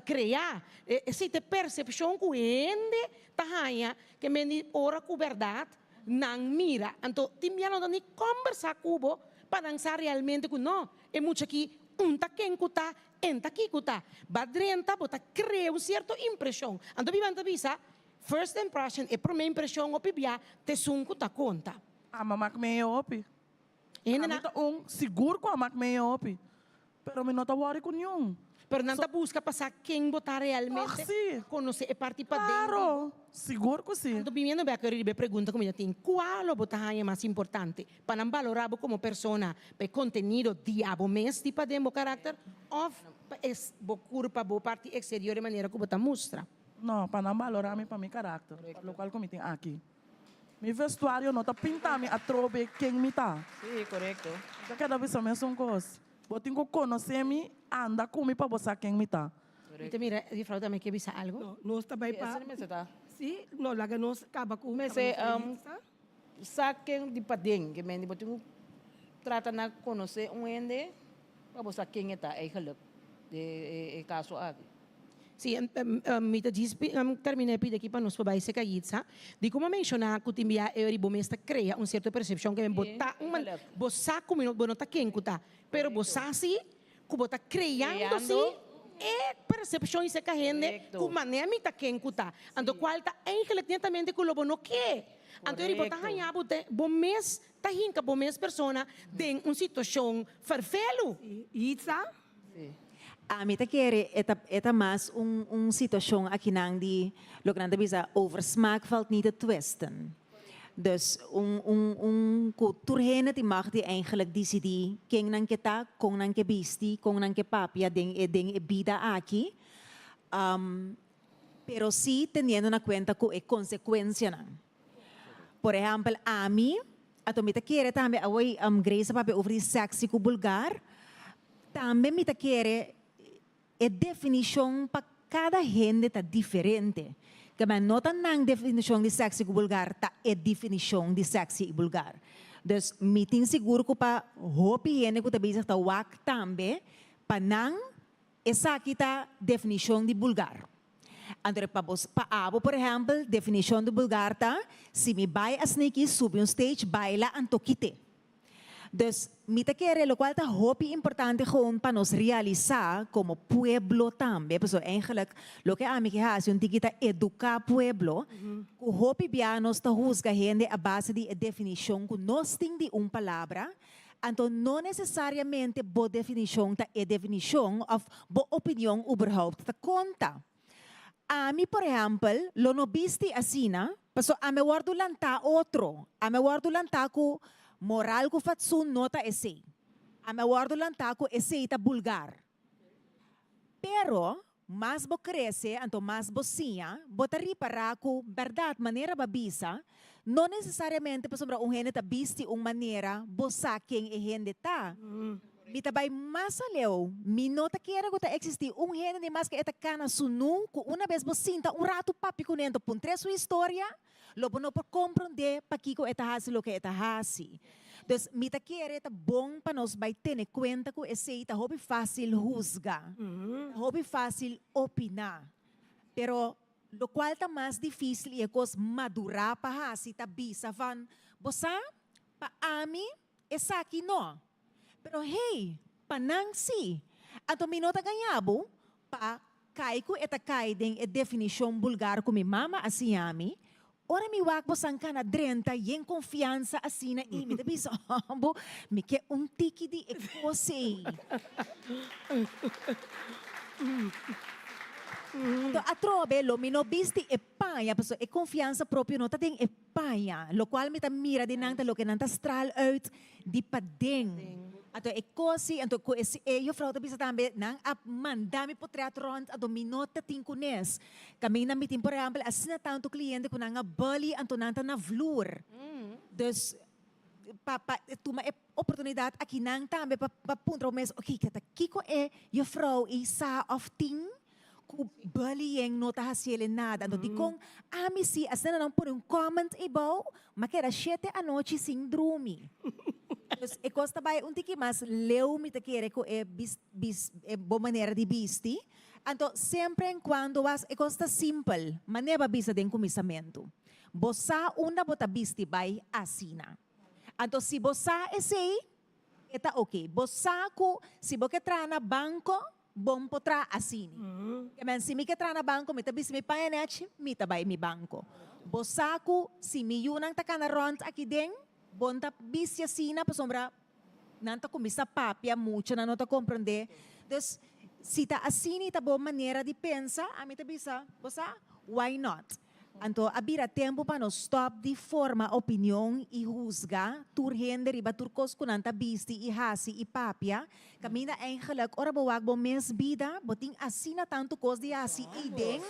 kreá. Esei ta e persepshon ku hende ta haña ke men di ora ku bèrdat nan mira. Anto tin bia no ta ni kòmbersá ku bo pa nan sa realmente ku no, e mucha aki un ta ken ku ta, en ta kiko ta. Ba drenta bo ta krea un sierto impreshon. Anto biba nan ta bisa, first impression, e promé impreshon hopi bia ta esun ku ta konta. Ama mak meyo hopi. Ami ta un sigur ku a mak meyo hopi. Pero mi no ta worry ku niun. Pero nan ta buska pa sa ken bo ta realmente. Toch si. Konosé e parti paden di bo. Klaro, sigur ku si. Anto biniendo bek riba e pregunta ku mi ta tin, kua lo bo ta haña mas importante? Pa nan balorá bo komo persona pa e kontenido di abo mes di paden bo karakter òf pa e bo kurpa, bo parti eksterior, e manera ku bo ta mustra? No, pa nan balorá mi pa mi karakter, pa lokual ku mi tin aki. Mi vestuario no ta pinta mi atrobe ken mi ta. Si, korekto. Mi ta keda bisa mesun kos. Bo tin ku konosé mi, anda ku mi pa bo sa ken mi ta. Mi ta mira juffrouw tambe ke bisa algo. No, nos ta bai pa. Esei mester ta. Si, no laga nos kaba ku. Mester sa ken di paden, ke mende bo tin ku trata na konosé un hende pa bo sa ken e ta eigenlijk den e kaso aki. Sí, mi ta djis termina e pida aki pa nos por bai serka Yitza. Di como a menciona cu tin bia e ora bo mes ta crea un cierto percepcion ke bo ta un man, bo sa cu mi no, bo no ta ken cu ta, pero bo sa si cu bo ta creando si e percepcion serka hende cu manera mi ta ken cu ta. Anto cual ta eigenlijk netamente cu lo bo no ke. Anto e ora bo ta haña bo den bo mes ta hinca bo mes persona den un situacion fervelu. Yitza? Ami ta kere e ta e ta mas un un situacion akinan di loke nan ta bisa over smaak valt niet te twisten. Dus un un un ku tur hende tin mag di eigenlijk disidí ken nan ke ta, kon nan ke bisti, kon nan ke papia den e den e bida aki. Pero sí teniendo na kuenta ku e konsekuensianan. Por ehèmpel ami, anto mi ta kere tambe awor Grace a papia over di sexy ku bulgar, Tambe mi ta kere e definishon pa kada hende ta diferente. Kema no ta nan definishon di sexy ku bulgar ta e definishon di sexy i bulgar. Dus mi tin sigur ku pa hopi hende ku ta bezig ta wak tambe, pa nan esaki ta definishon di bulgar. Anto pa bos, pa abo por ehèmpel definishon di bulgar ta si mi bai asniki subi un stage baila anto kite. Dus mi ta kere locual ta hopi importante gewoon pa nos realisa como pueblo tambe, pasobra eigenlijk loke ami ke haci un tiki ta educa pueblo, cu hopi bia nos ta huzga hende a base di e definicion cu nos tin di un palabra, anto no necesariamente bo definicion ta e definicion of bo opinion uberhaupt ta conta. Ami por ehempel lo no bisti asina paso ami a wordo lantá otro, ami a wordo lantá cu moral cu fatsoen no ta esey, ami a wordo lantá cu esey ta bulgar. Pero mas bo crece anto mas bo siña, bo ta ripara cu berdad manera bo a bisa no necesariamente pasobra un hende ta bisti un manera bo sa ken e hende ta. Mi ta bai mas aleu, mi no ta kere ku ta eksistí un hende ni maske e ta kana sunú ku una bes bo sinta un ratu papia kuné anto puntr'é su historia, lo bo no por komprondé pakiko e ta hasi loke e ta hasi. Dus mi ta kere ta bon pa nos bai tene kuenta ku esei ta hopi fásil husga, ta hopi fásil opiná, pero lokual ta mas difísil i e kos madurá pa hasi ta bisa van, bo sa, pa ami esaki no. Pero hey, pa nan sí. Anto mi no ta gaña bo, pa kai ku e ta kai den e definishon bulgar ku mi mama a siña mi, Ora mi wak bosan kana drenta yen konfiansa asina i mi ta bisa, Bo, mi ke un tiki di e kos ei. Anto atrobe lo mi no bisti e paña, pasobra e konfiansa propio no ta den e paña. Lokual mi ta mira di nan ta loke nan ta straal uit di paden. Anto e kos ei, anto ku e jufrou ta bisa tambe, nan a manda mi potret rònt, anto mi no ta tin kunes. Kaminda mi tin por ehèmpel asina tantu kliente ku nan a bully anto nan ta na vloer. Dus pa pa tuma e oportunidat aki nan tambe pa pa puntra bo mes, oke ta kiko e jufrou ei sa òf tin ku bullying no ta hasiel e nada. Anto dikon ami si asina nan pone un comment eibou, m'a keda shete anochi sin drumi. Dus e kos ta bai un tiki mas leu mi ta kere ku e bis bis e bo manera di bisti. Anto, semper en cuando was e cos ta simpel, manera bo a bisa den cuminsamentu. Bo sa unda bo ta bisti bai asina. Anto, si bo sa esey, e ta ok. Bo sa cu si bo ke traha na banco, bon por traha asini. Ke men, si mi ke traha na banco, mi ta bisti mi paña nechi, mi ta bai mi banco. Bo sa cu si mi yunan ta cana rond aki den, bon ta bisti asina pasobra Nan ta kuminsá papia mucho, nan no ta komprondé. Dus, si ta asina i ta bo manera di pensa, ami ta bisa, bo sa, why not? Anto a bira tempu pa nos stòp di forma opinion i husga tur hende riba tur kos ku nan ta bisti i hasi i papia. Kaminda eigenlijk ora bo wak bo mes bida, bo tin asina tantu kos di hasi ei den.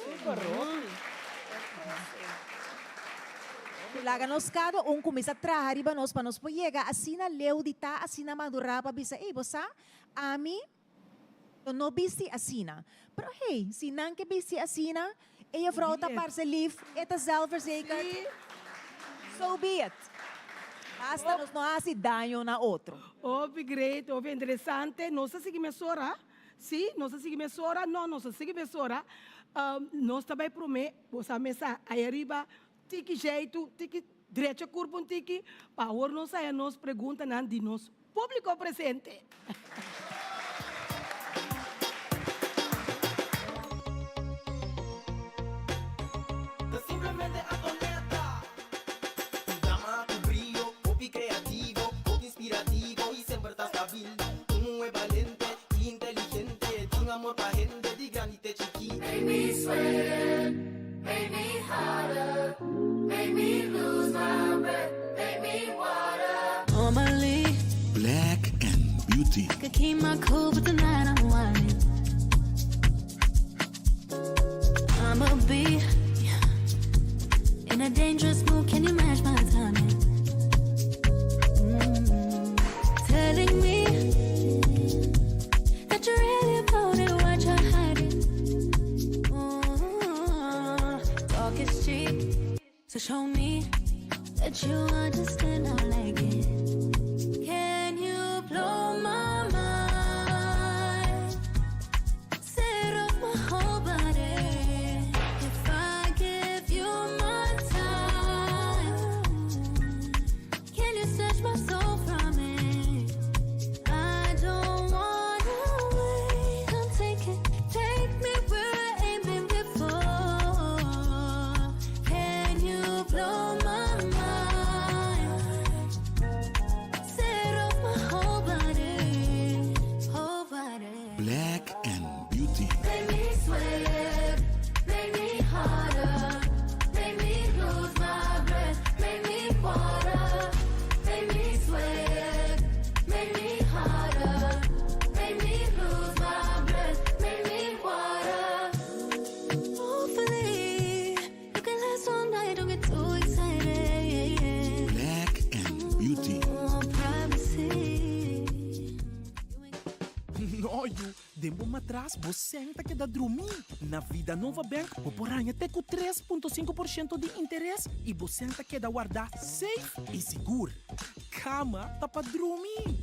Laga nos kada un kuminsá traha riba nos pa nos por yega asina leu di ta asina madurá pa bisa, ey, bo sa, ami lo no bisti asina. Pero hey, si nan ke bisti asina, e juffrouw ta parse lief, e ta zelfverzekerd, so be it. Basta nos no hasi daño na otro. Hopi great, hopi interesante. Nos ta sigui mesora, si, nos ta sigui mesora, no, nos ta sigui mesora. Nos ta bay prome, bo sa mesa ahí ariba, tiki jeitu, tiki drecha kurpa un tiki, pa awor nos haya nos preguntanan di nos públiko presente. Ta simplemente Antonetta. Un dama ku brio, hopi kreativo, hopi inspirativo i semper ta stabil. Un muhé balente i inteligente, tin amor pa hende di grandi te chikí. Make me sweat, make me hotter, make me lose my breath, make me water. Normally, Black and Beauty. could keep my cool, but tonight I'm whining. I'ma be in a dangerous mood. Can you match my timing? Mm. Telling me that you're really about it, what you're hiding. Mm. Talk is cheap, so show me that you understand. I like it. Can you blow my mind? Set off my whole body. If I give you my time, can you search my soul from it? I don't wanna wait. Come take it, take me where I ain't been before. Can you blow my mind? Set off my whole body, whole body. Black and Beauty. Make me sweat, make me harder, make me lose my breath, make me water, make me sweat, make me harder, make me lose my breath, make me water. Hopefully, you can last all night, don't get too excited. Black and Beauty. Want privacy. No yu, den bo matras bo sèn ta keda drumí. Na Vida Nova Bank bo por haña te ku 3.5% di interes i bo sèn ta keda wardá safe i sigur. Kama ta pa drumi!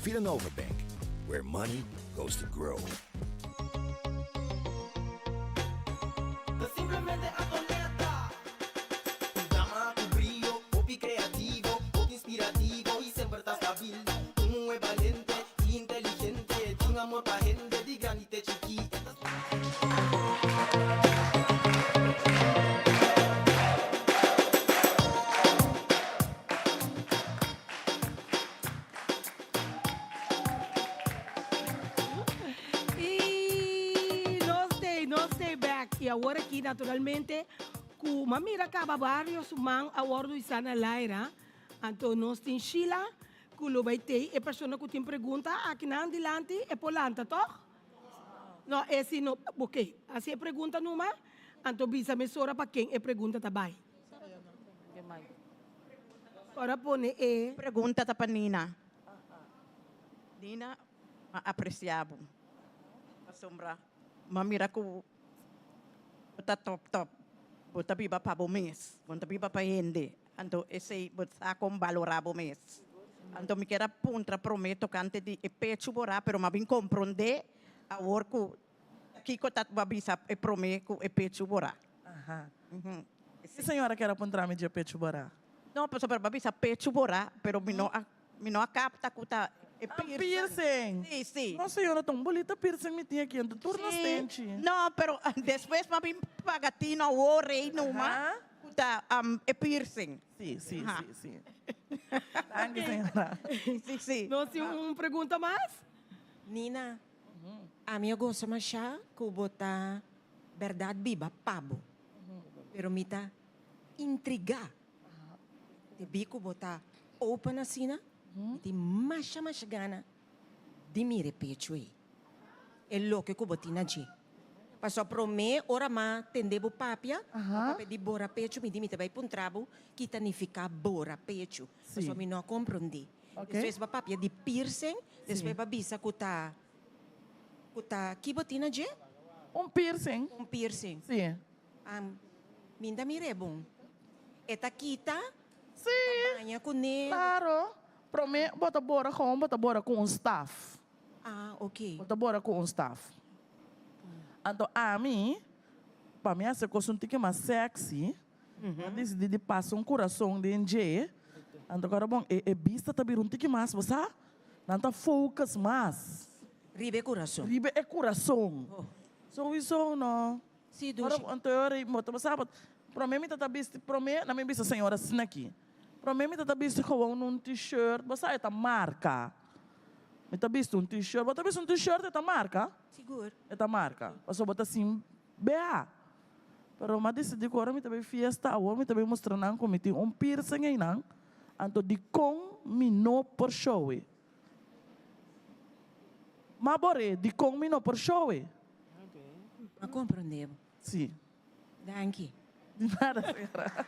Vida Nova Bank, where money goes to grow. Ta simplemente Antonetta. Un dama ku brio, hopi kreativo, hopi inspirativo i semper ta stabil. Un muhé balente i inteligente, tin amor pa hende di grandi te chikí. E ta. I awor aki naturalmente ku m'a mira kaba varios man a wòrdu isá na laira, anto nos tin Sheila ku lo bai tei e persona ku tin pregunta akinan dilanti e por lanta tòg? No, e si no, oké, hasi e pregunta numa, anto bisa mesora pa ken e pregunta ta bai. Ora pone e. Pregunta ta pa Nina. Nina, m'a aprecia bo. Pasobra m'a mira ku bo ta top top. Bo ta biba pa bo mes. Bo no ta biba pa hende. Anto esei bo sa kon balorá bo mes. Anto mi kier a puntra promé tokante di e pechu borá, pero m'a bin komprondé awor ku kiko ta bo a bisa e promé ku e pechu borá. Aha. E señora kier a puntra mi dje pechu borá. No, pasobra bo a bisa pechu borá, pero mi no a mi no a kapta ku ta e piercing. Piercing. Sí, sí. No señora, ta un bolita piercing mi tin aki, anto tur na stenchi. No, pero despues mi a bin paga tino awor rei numa ku ta e piercing. Sí, sí, sí, sí. Danki señora. Sí, sí. Nos tin un pregunta mas? Nina, ami a gosa masha ku bo ta bèrdat biba pa bo, pero mi ta intrigá Debí ku bo ta open asina, mi tin masha masha gana di mira e pechu ei, e loke ku bo tin na dje. Pasobra promé ora m'a tende bo papia, bo papia di bora pechu, mi di mi ta bai puntra bo ki ta nifiká bora pechu, pasobra mi no a komprondé. Despues bo a papia di piercing, despues bo a bisa ku ta, ku ta, ki bo tin na dje? Un piercing. Un piercing. Sí. Mi ta mir'é bon. E ta kita, Sí, ta baña kuné. Claro. Promé bo ta bora gewoon bo ta bora ku un staf. Ah, ok. Bo ta bora ku un staf. Anto ami, pa mi hasi e kos un tiki mas sexy, mi a disidí di pasa un kurason den dje. Anto kòrda bon, e e bista ta bira un tiki mas, bo sa? Nan ta focus mas. Riba e kurason. Riba e kurason. Souiso no. Sí, dushi. Ora anto ora bo ta sa prome mi ta ta bisti prome na mi bisa señora asina aki prome mi ta ta bisti gewoon un t-shirt bo sa e ta marca mi ta bisti un t-shirt bo ta bisti un t-shirt e ta marca Sigur. e ta marca pasobra bo ta sin BH pero mi a disidi ku ora mi ta bay fiesta awor mi ta bay mustra nan ku mi tin un piercing eynan anto dikon mi no por show e Ma bor'é, dikon mi no por show-e? A komprondé bo. Sí. Danki. Di nada, señora.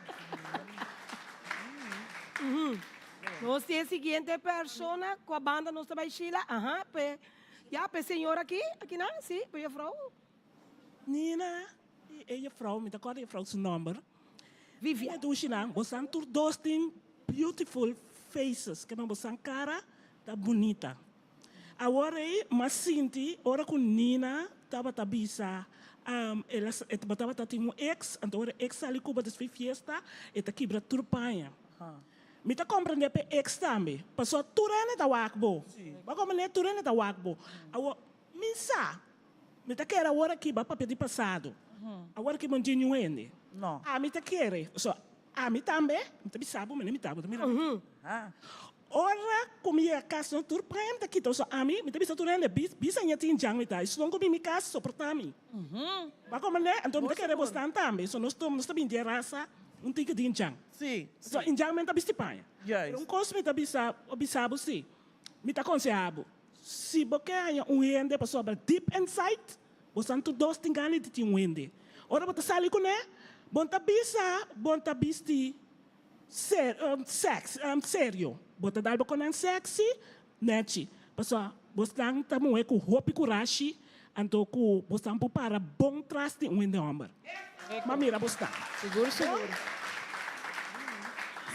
Nos tin e siguiente persona. Kua banda nos ta bai, Sheila? Aha, p'e, ya, p'e señor aki, akinan, sí, p'e juffrouw. Nina i e juffrouw, mi ta kòrda e juffrouw su nòmber. Vivian. E dushinan, bosan tur dos tin beautiful faces, ke men bosan kara ta bunita. Awor ei m'a sinti ora ku Nina tabata bisa el a e tabata tin un ex, anto ora e ex sali ku bo despues fiesta e ta kibra tur paña. Mi ta komprende p'e ex tambe, pasobra tur hende ta wak bo. Bo a komprende? Tur hende ta wak bo. Awor mi sa, mi ta kere awor aki bo a papia di pasado, awor aki bo no tin niun hende. Ami ta kere, pasobra ami tambe, mi ta bisa bo, mi ta mira. Ora ku mi yega kas no tur prem ta kita so ami mi ta bisa tur hende bis bisa ña tin jan mi ta esun ku bin mi kas soporta mi ba komprende anto mi ta kere bosnan tambe so nos nos ta bin di e rasa un tiki di injan so injan men ta bisti paña pero un kos mi ta bisa bisa bo si mi ta konseha bo si bo ke haña un hende pasobra deep inside bosan tur dos tin gana di tin un hende ora bo ta sali kuné bon ta bisa bon ta bisti Ser, sex, serio. Bo ta dal bo konan sexy? Nechi. Pasobra bosnan ta muhe ku hopi kurashi, anto ku bosnan por para bon tras di un hende homber. Ma mira bosnan. Sigur, sigur.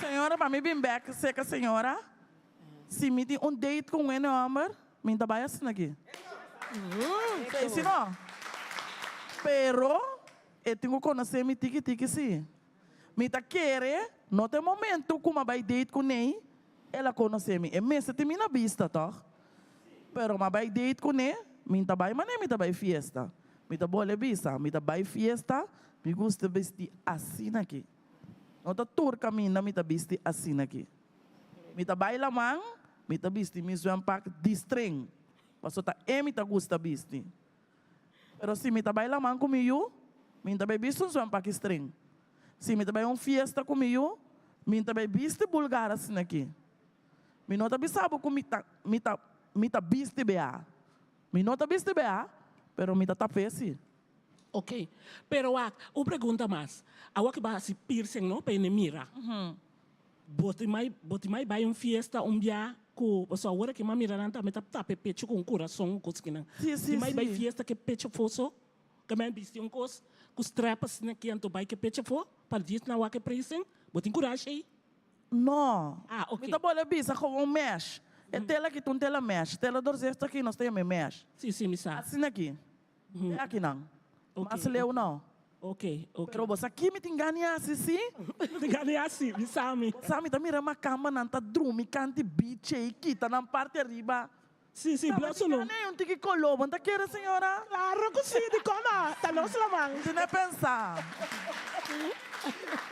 Señora, pa mi bin bek serka señora, si mi tin un date ku un hende homber, mi ta bai asina aki. Sei si no? Pero e tin ku konosé mi tiki tiki si. Mi ta kere no ta e momento ku m'a bai date ku Ney, el a konosé mi. E mester tin mi na bista tòg? Pero m'a bai date kuné, mi ta bai manera mi ta bai fiesta. Mi ta bole bisa, mi ta bai fiesta, mi gusta bisti asina aki. No ta tur kaminda mi ta bisti asina aki. Mi ta bai laman, mi ta bisti mi zwempak di string, pasobra ta e mi ta gusta bisti. Pero si mi ta bai laman ku mi yu, Mi n'ta bai bisti un zwempak string. Si mi ta bai un fiesta ku mi yu, mi n'ta bai bisti bulgar asina aki. Mi no ta bisa bo ku mi ta mi ta mi ta bisti bea. Mi no ta bisti bea, pero mi ta tap'é si. Ok. Pero wak, un pregunta mas. Awor ki bo a hasi piercing no, pa hende mira. Bo tin mai bo tin mai bai un fiesta un bia ku pasobra awor aki mi a mira nan tambe ta tapa e pecho ku un kurason o kos kinan. Si, Bo si, tin mai bai si. fiesta ku e pecho afó so? Ke mai bisti un kos ku strap asina aki anto bai ku e pecho afó pa djis nan wak e piercing? Bo tin kurashi ei? No. Ah, ok. Mi ta bolbe bisa gewoon mesh. E tela aki ta un tela mesh. Tela doorzichtig aki nos ta yama e mesh. Si, si, mi sa. Asina aki. E akinan. Ok, Mas leu no. Ok, ok. Pero bo sa ki mi tin gana di hasi, si? Mi tin gana di hasi, mi sa mi. Bo sa mi ta mira makambanan ta drumi kanti beach ei, kita nan parti ariba. Si, si, Taba blo di solo. gana ei un tiki koló, bo no ta kere, señora? Claro ku si, dikon no? Ta nos laman. Mi tin pensa.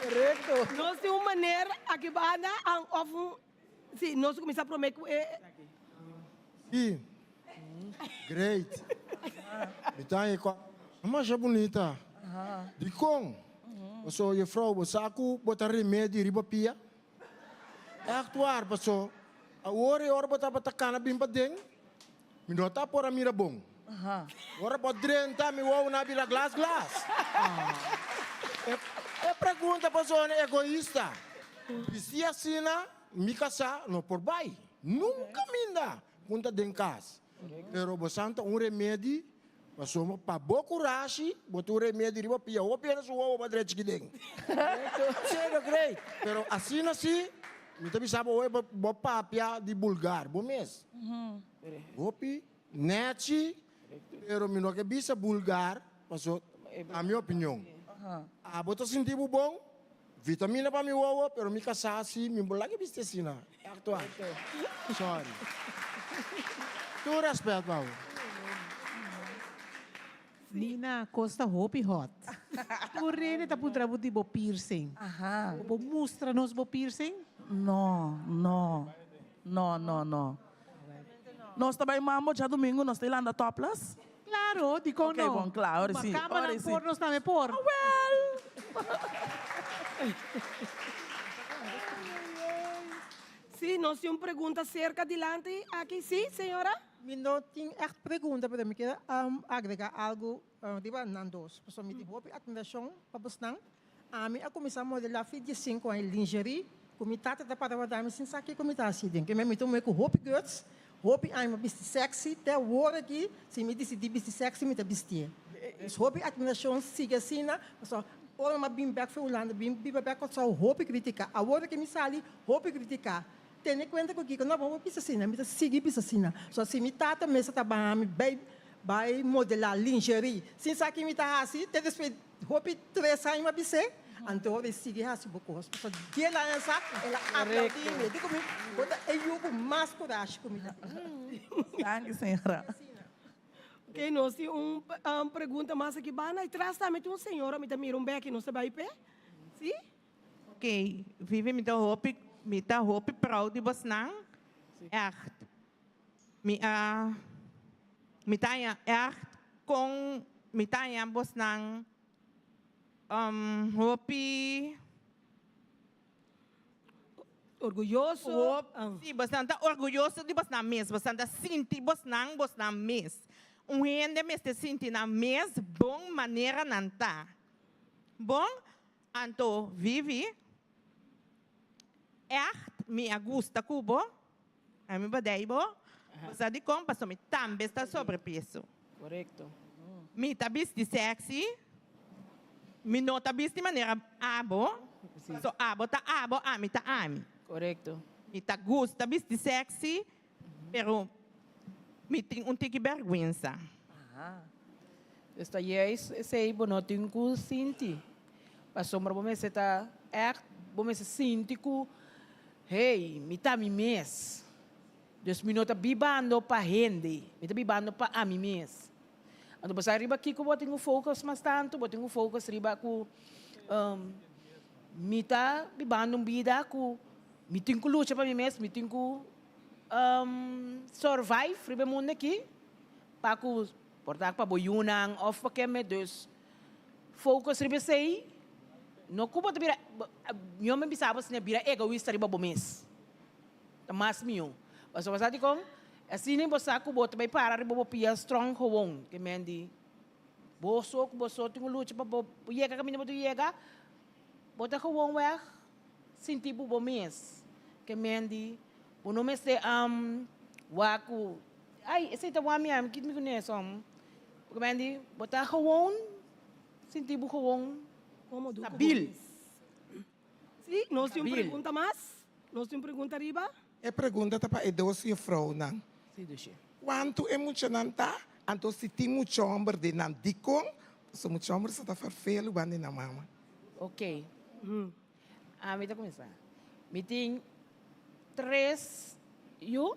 Korekto. Nos tin un maner aki banda òf un, si, nos kuminsá promé ku e. Si. Great. Mi ta haña kua masha bunita. Dikon? Paso juffrouw bo sa ku bo ta remedi riba pia? Echt waar, paso awor e ora bo tabata kana bin paden, mi no ta por a mira bon. Ora bo drenta mi wowo na bira glas glas. E pregunta pasobra egoista. Bisti asina mi kasá no por bai. Nunka minda ku ta den kas. Pero bo san ta un remedi Pasobra pa bo kurashi, bo tin un remedi riba pia hopi hende su wowo pa drechi ki den. Serio great. Pero asina si, mi ta bisa bo hoy bo papia di bulgar bo mes. Hopi nechi, pero mi no ke bisa bulgar, paso ta mi opinion. Abo ta sinti bo bon, vitamina pa mi wowo, pero mi kasá si mi bo laga bisti asina. Actual. Sorry. Tur respet pa bo. Nina, kos ta hopi hot. Tur rende ta puntra bo di bo piercing. Bo por mustra nos bo piercing? No, no. No, no, no. Nos ta bai mambo djadumingu, nos ta landa topless? Claro, dikon Ok, no? bon, kla, ora si, Ma ora kamanan si. por, nos tambe por. Awel! Sí, nos tin un pregunta cerca dilanti aki. Sí, señora? Mi no tin echt pregunta, pero mi kier agrega algo riba nan dos. Pasobra mi tin hopi admiracion pa bosnan. Ami a cuminsa modela fi diesinco aña lingerie cu mi tata ta para wardami sin sa kico mi ta haci den. Keme mi ta muhe cu hopi guts, hopi aña mi a bisti sexy, te awor aki si mi dicidi bisti sexy mi ta bistié. Dus hopi admiracion, sigui asina, pasobra ora mi a bin bek for Hulanda bin biba bek Kòrsou hopi critica, awor aki mi sali hopi critica. Tene cuenta cu kico no bo bisa asina, mi ta sigui bisa asina. So si mi tata mester ta baha mi bay bay modela lingerie sin sa ki mi ta haci te despues Hopi tres aña mi a bis'é, anto e sigui hasi bo kos. Pasobra diel aña sa, el a aplaudí mi. E di ku mi, Bo ta e yu ku mas kurashi ku mi ta tin. Danki, señora. Oké, nos tin un pregunta mas aki banda. I tras tambe tin un señora, mi ta mira un bèki, nos ta bai p'e. Sí? Oké, Vivi, mi ta hopi, mi ta hopi proud di bosnan. Ègt. Mi a mi ta haña ègt kon mi ta haña bosnan hopi. Orguyoso. Sí, bosnan ta orguyoso di bosnan mes. Bosnan ta sinti bosnan bosnan mes. Un hende mester sinti nan mes bon manera nan ta. Bon, anto Vivi, ègt mi a gusta ku bo. Ami bo dei bo, bo sa dikon? Pasobra mi tambe sta sobrepeso. Korekto. Mi ta bisti sexy, mi no ta bisti manera abo, pasobra abo ta abo, ami ta ami. Korekto. Mi ta gusta bisti sexy, pero mi tin un tiki bèrgwensa. Aha. Dus ta juist esei bo no tin ku sinti. Pasobra bo mester ta ègt, bo mester sinti ku Hey, mi ta mi mes. Dus mi no ta bibando pa hende, mi ta bibando pa ami mes. Anto bo sa riba kiko bo tin ku focus mas tantu? Bo tin ku focus riba ku mi ta bibando un bida ku mi tin ku lucha pa mi mes, mi tin ku survive riba e mundu aki pa ku por ta pa bo yunan of pa keme. Dus. focus riba esei, no ku bo ta bira, mi homber bisa bo asina, bira egoista riba bo mes. Ta mas mihó. Pasobra sa dikon? Asina bo sa ku bo ta bai para riba bo pia strong gewoon. Ke men di bo so ku bo so tin ku lucha pa bo yega kaminda bo ta yega, bo ta gewoon weg sinti bo bo mes. Ke men di bo no mester wak ku Ai, esei ta wami ami, kit mi ku neson. Porque men di, bo ta gewoon, sinti bo gewoon stabil. Sí, nos tin un Stabil. pregunta mas. Nos tin un pregunta ariba. E pregunta ta pa e dos juffrouwnan. Sí, Dushi. Kuantu e muchanan ta? Anto si tin mucha homber den nan, dikon? Pasobra mucha homber sa ta ferfelu banda di nan mama. Ok. Ami ta kuminsá. Mi tin tres yu,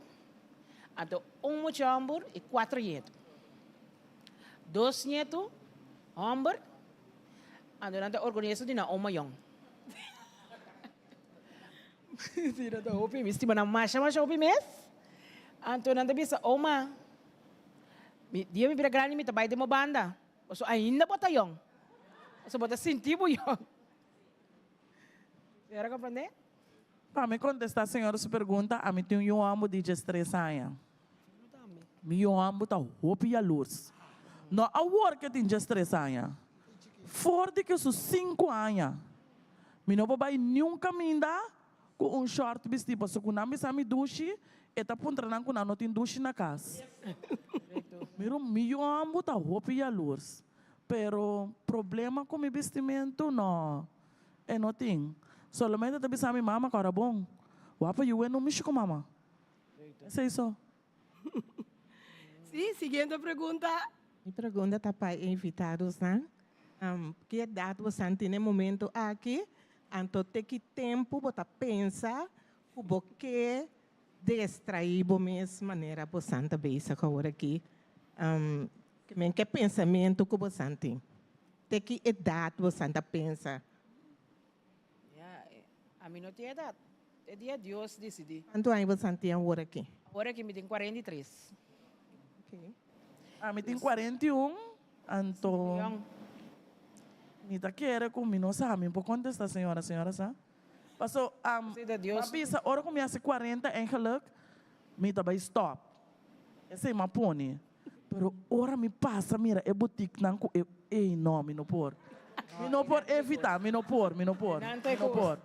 anto un mucha hòmber i kuater ñetu. Dos ñetu hòmber, anto nan ta orguyoso di nan oma yòn. Si, nan ta hopi, mi stima nan masha masha hopi mes. Anto nan ta bisa, Oma, mi dia mi bira grandi mi ta bai den bo banda, pasobra ainda bo ta yòn, pasobra bo ta sinti bo yòn. Señora comprende? Pa mi contesta señora su pregunta, ami tin un yu homber di diestres aña. Mi yu homber ta hopi yalurs. No awor ke tin diestres aña. For di ke su sinku aña, mi no por bai niun caminda ku un short bisti pasobra ku nan bisa mi dushi, e ta puntra nan ku nan no tin dushi na cas. Mira, mi yu homber ta hopi yalurs. Pero problema cu mi bistimento no, e no tin. Solamente ta bisa mi mama cu ora bon. Wapa yu e no mishi cu mama. Esey so. Si, siguiente pregunta. Mi pregunta ta pa e invitadosnan. Ki edad bosan tin e momento aki? Anto te ki tempu bo ta pensa ku bo ke destraí bo mes manera bosan ta bezig awor aki? Men ke pensamentu ku bosan tin? Te ki edat bosan ta pensa? Ya, ami no tin edat. E dia Dios disidí. Kuantu aña bosan tin awor aki? Awor aki mi tin 43. Ami tin 41, anto mi ta kere ku mi no sa, mi por kontestá señora, señora sa. Paso, mi a bisa ora ku mi hasi 40 eigenlijk mi ta bai stòp. Esei mi a pone. Pero ora mi pasa mira e botiknan ku e ey no mi no por. Mi no por evita, mi no por, mi no por, mi no por.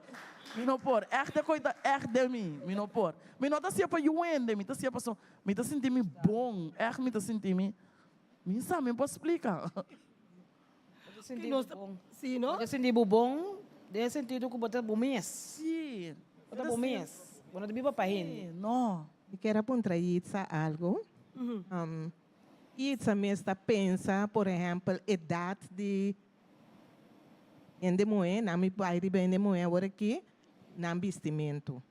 Mi no por, ègt e koi ta ègt den mi, mi no por. Mi no ta hasié pa yu hende, mi ta hasié paso mi ta sinti mi bon, ègt mi ta sinti mi, mi sa mi por splika. Bo ta sinti bo bon. Bo ta sinti bo bon den e sentido ku bo ta bo mes. Sí. Bo ta bo mes. Bo no ta biba pa hende. No. Mi kier a puntra Yitza algo. Yitza mes ta pensa, por ehempel, edat di hende muhé, nan mi bai riba hende muhé awor aki, nan bistimentu.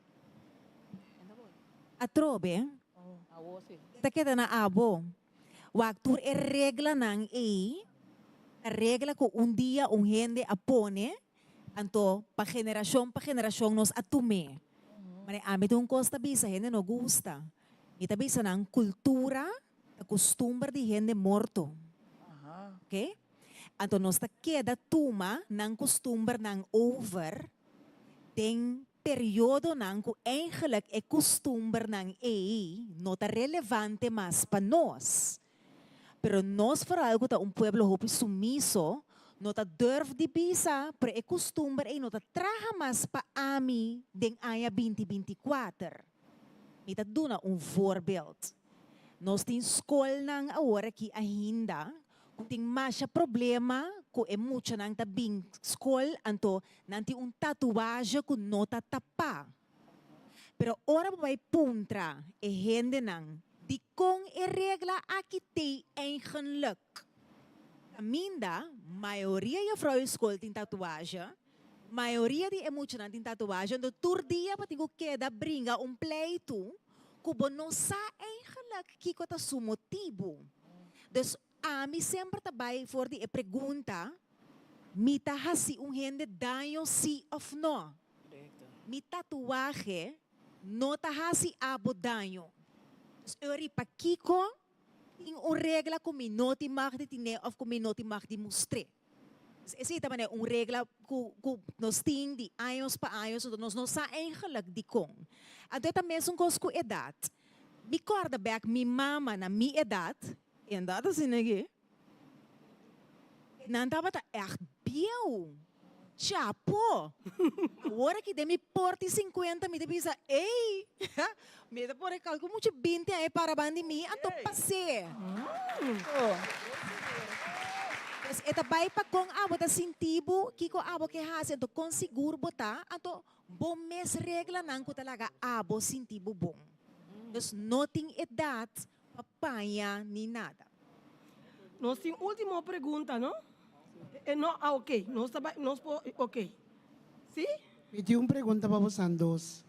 Atrobe, ta keda na abo. Wak tur e reglanan ei ta regla ku un dia un hende a pone, anto pa generashon pa generashon nos a tum'é. Mane ami ta un kos ta bisa hende no gusta. Mi ta bisa nan kultura ta kustumber di hende morto. Oke? Anto nos ta keda tuma nan kustumbernan over den periodonan ku eigenlijk e kustumbernan ei no ta relevante mas pa nos. Pero nos vooral ku ta un pueblo hopi sumiso, no ta durf di bisa pero e kustumber ei no ta traha mas pa ami den aña binti 24. Mi ta duna un voorbeeld. Nos tin skolnan awor aki ainda Ku tin masha problema ku e muchanan ta bin skol anto nan tin un tatuaje ku no ta tapá. Pero ora bo bai puntra e hendenan dikon e regla aki t'ei eigenlik? Kaminda mayoria jufrou skol tin tatuaje, mayoria di e muchanan tin tatuaje anto tur dia bo tin ku keda bringa un pleitu ku bo no sa eigenlik kiko ta su motibu. Dus ami semper ta bai for di e pregunta, mi ta hasi un hende daño si of no? Mi tatuahe no ta hasi abo daño. Dus ori pakiko tin un regla ku mi no tin mag di tine of ku mi no tin mag di mustr'é? Esei ta manera un regla ku ku nos tin di años pa años, anto nos no sa eigenlijk dikon. Anto e ta mesun kos ku edat. Mi kòrda bèk mi mama na mi edat, en dat asina aki, nan tabata ègt bieu, chapo. Awor aki den mi por di sinkuenta mi ta bisa, ey, mi ta por e kalku mucha binti aña para ban di mi, anto pas'é. Pues e ta bai pa kon abo ta sinti bo, kiko abo ke hasi, anto kon sigur bo ta, anto bo mes reglanan ku ta laga abo sinti bo bon. Dus no tin edat pa paña ni nada. Nos tin ultimo pregunta, no? E no, ah ok, nos ta bai, nos por, ok. Si? Mi tin un pregunta pa bosan dos.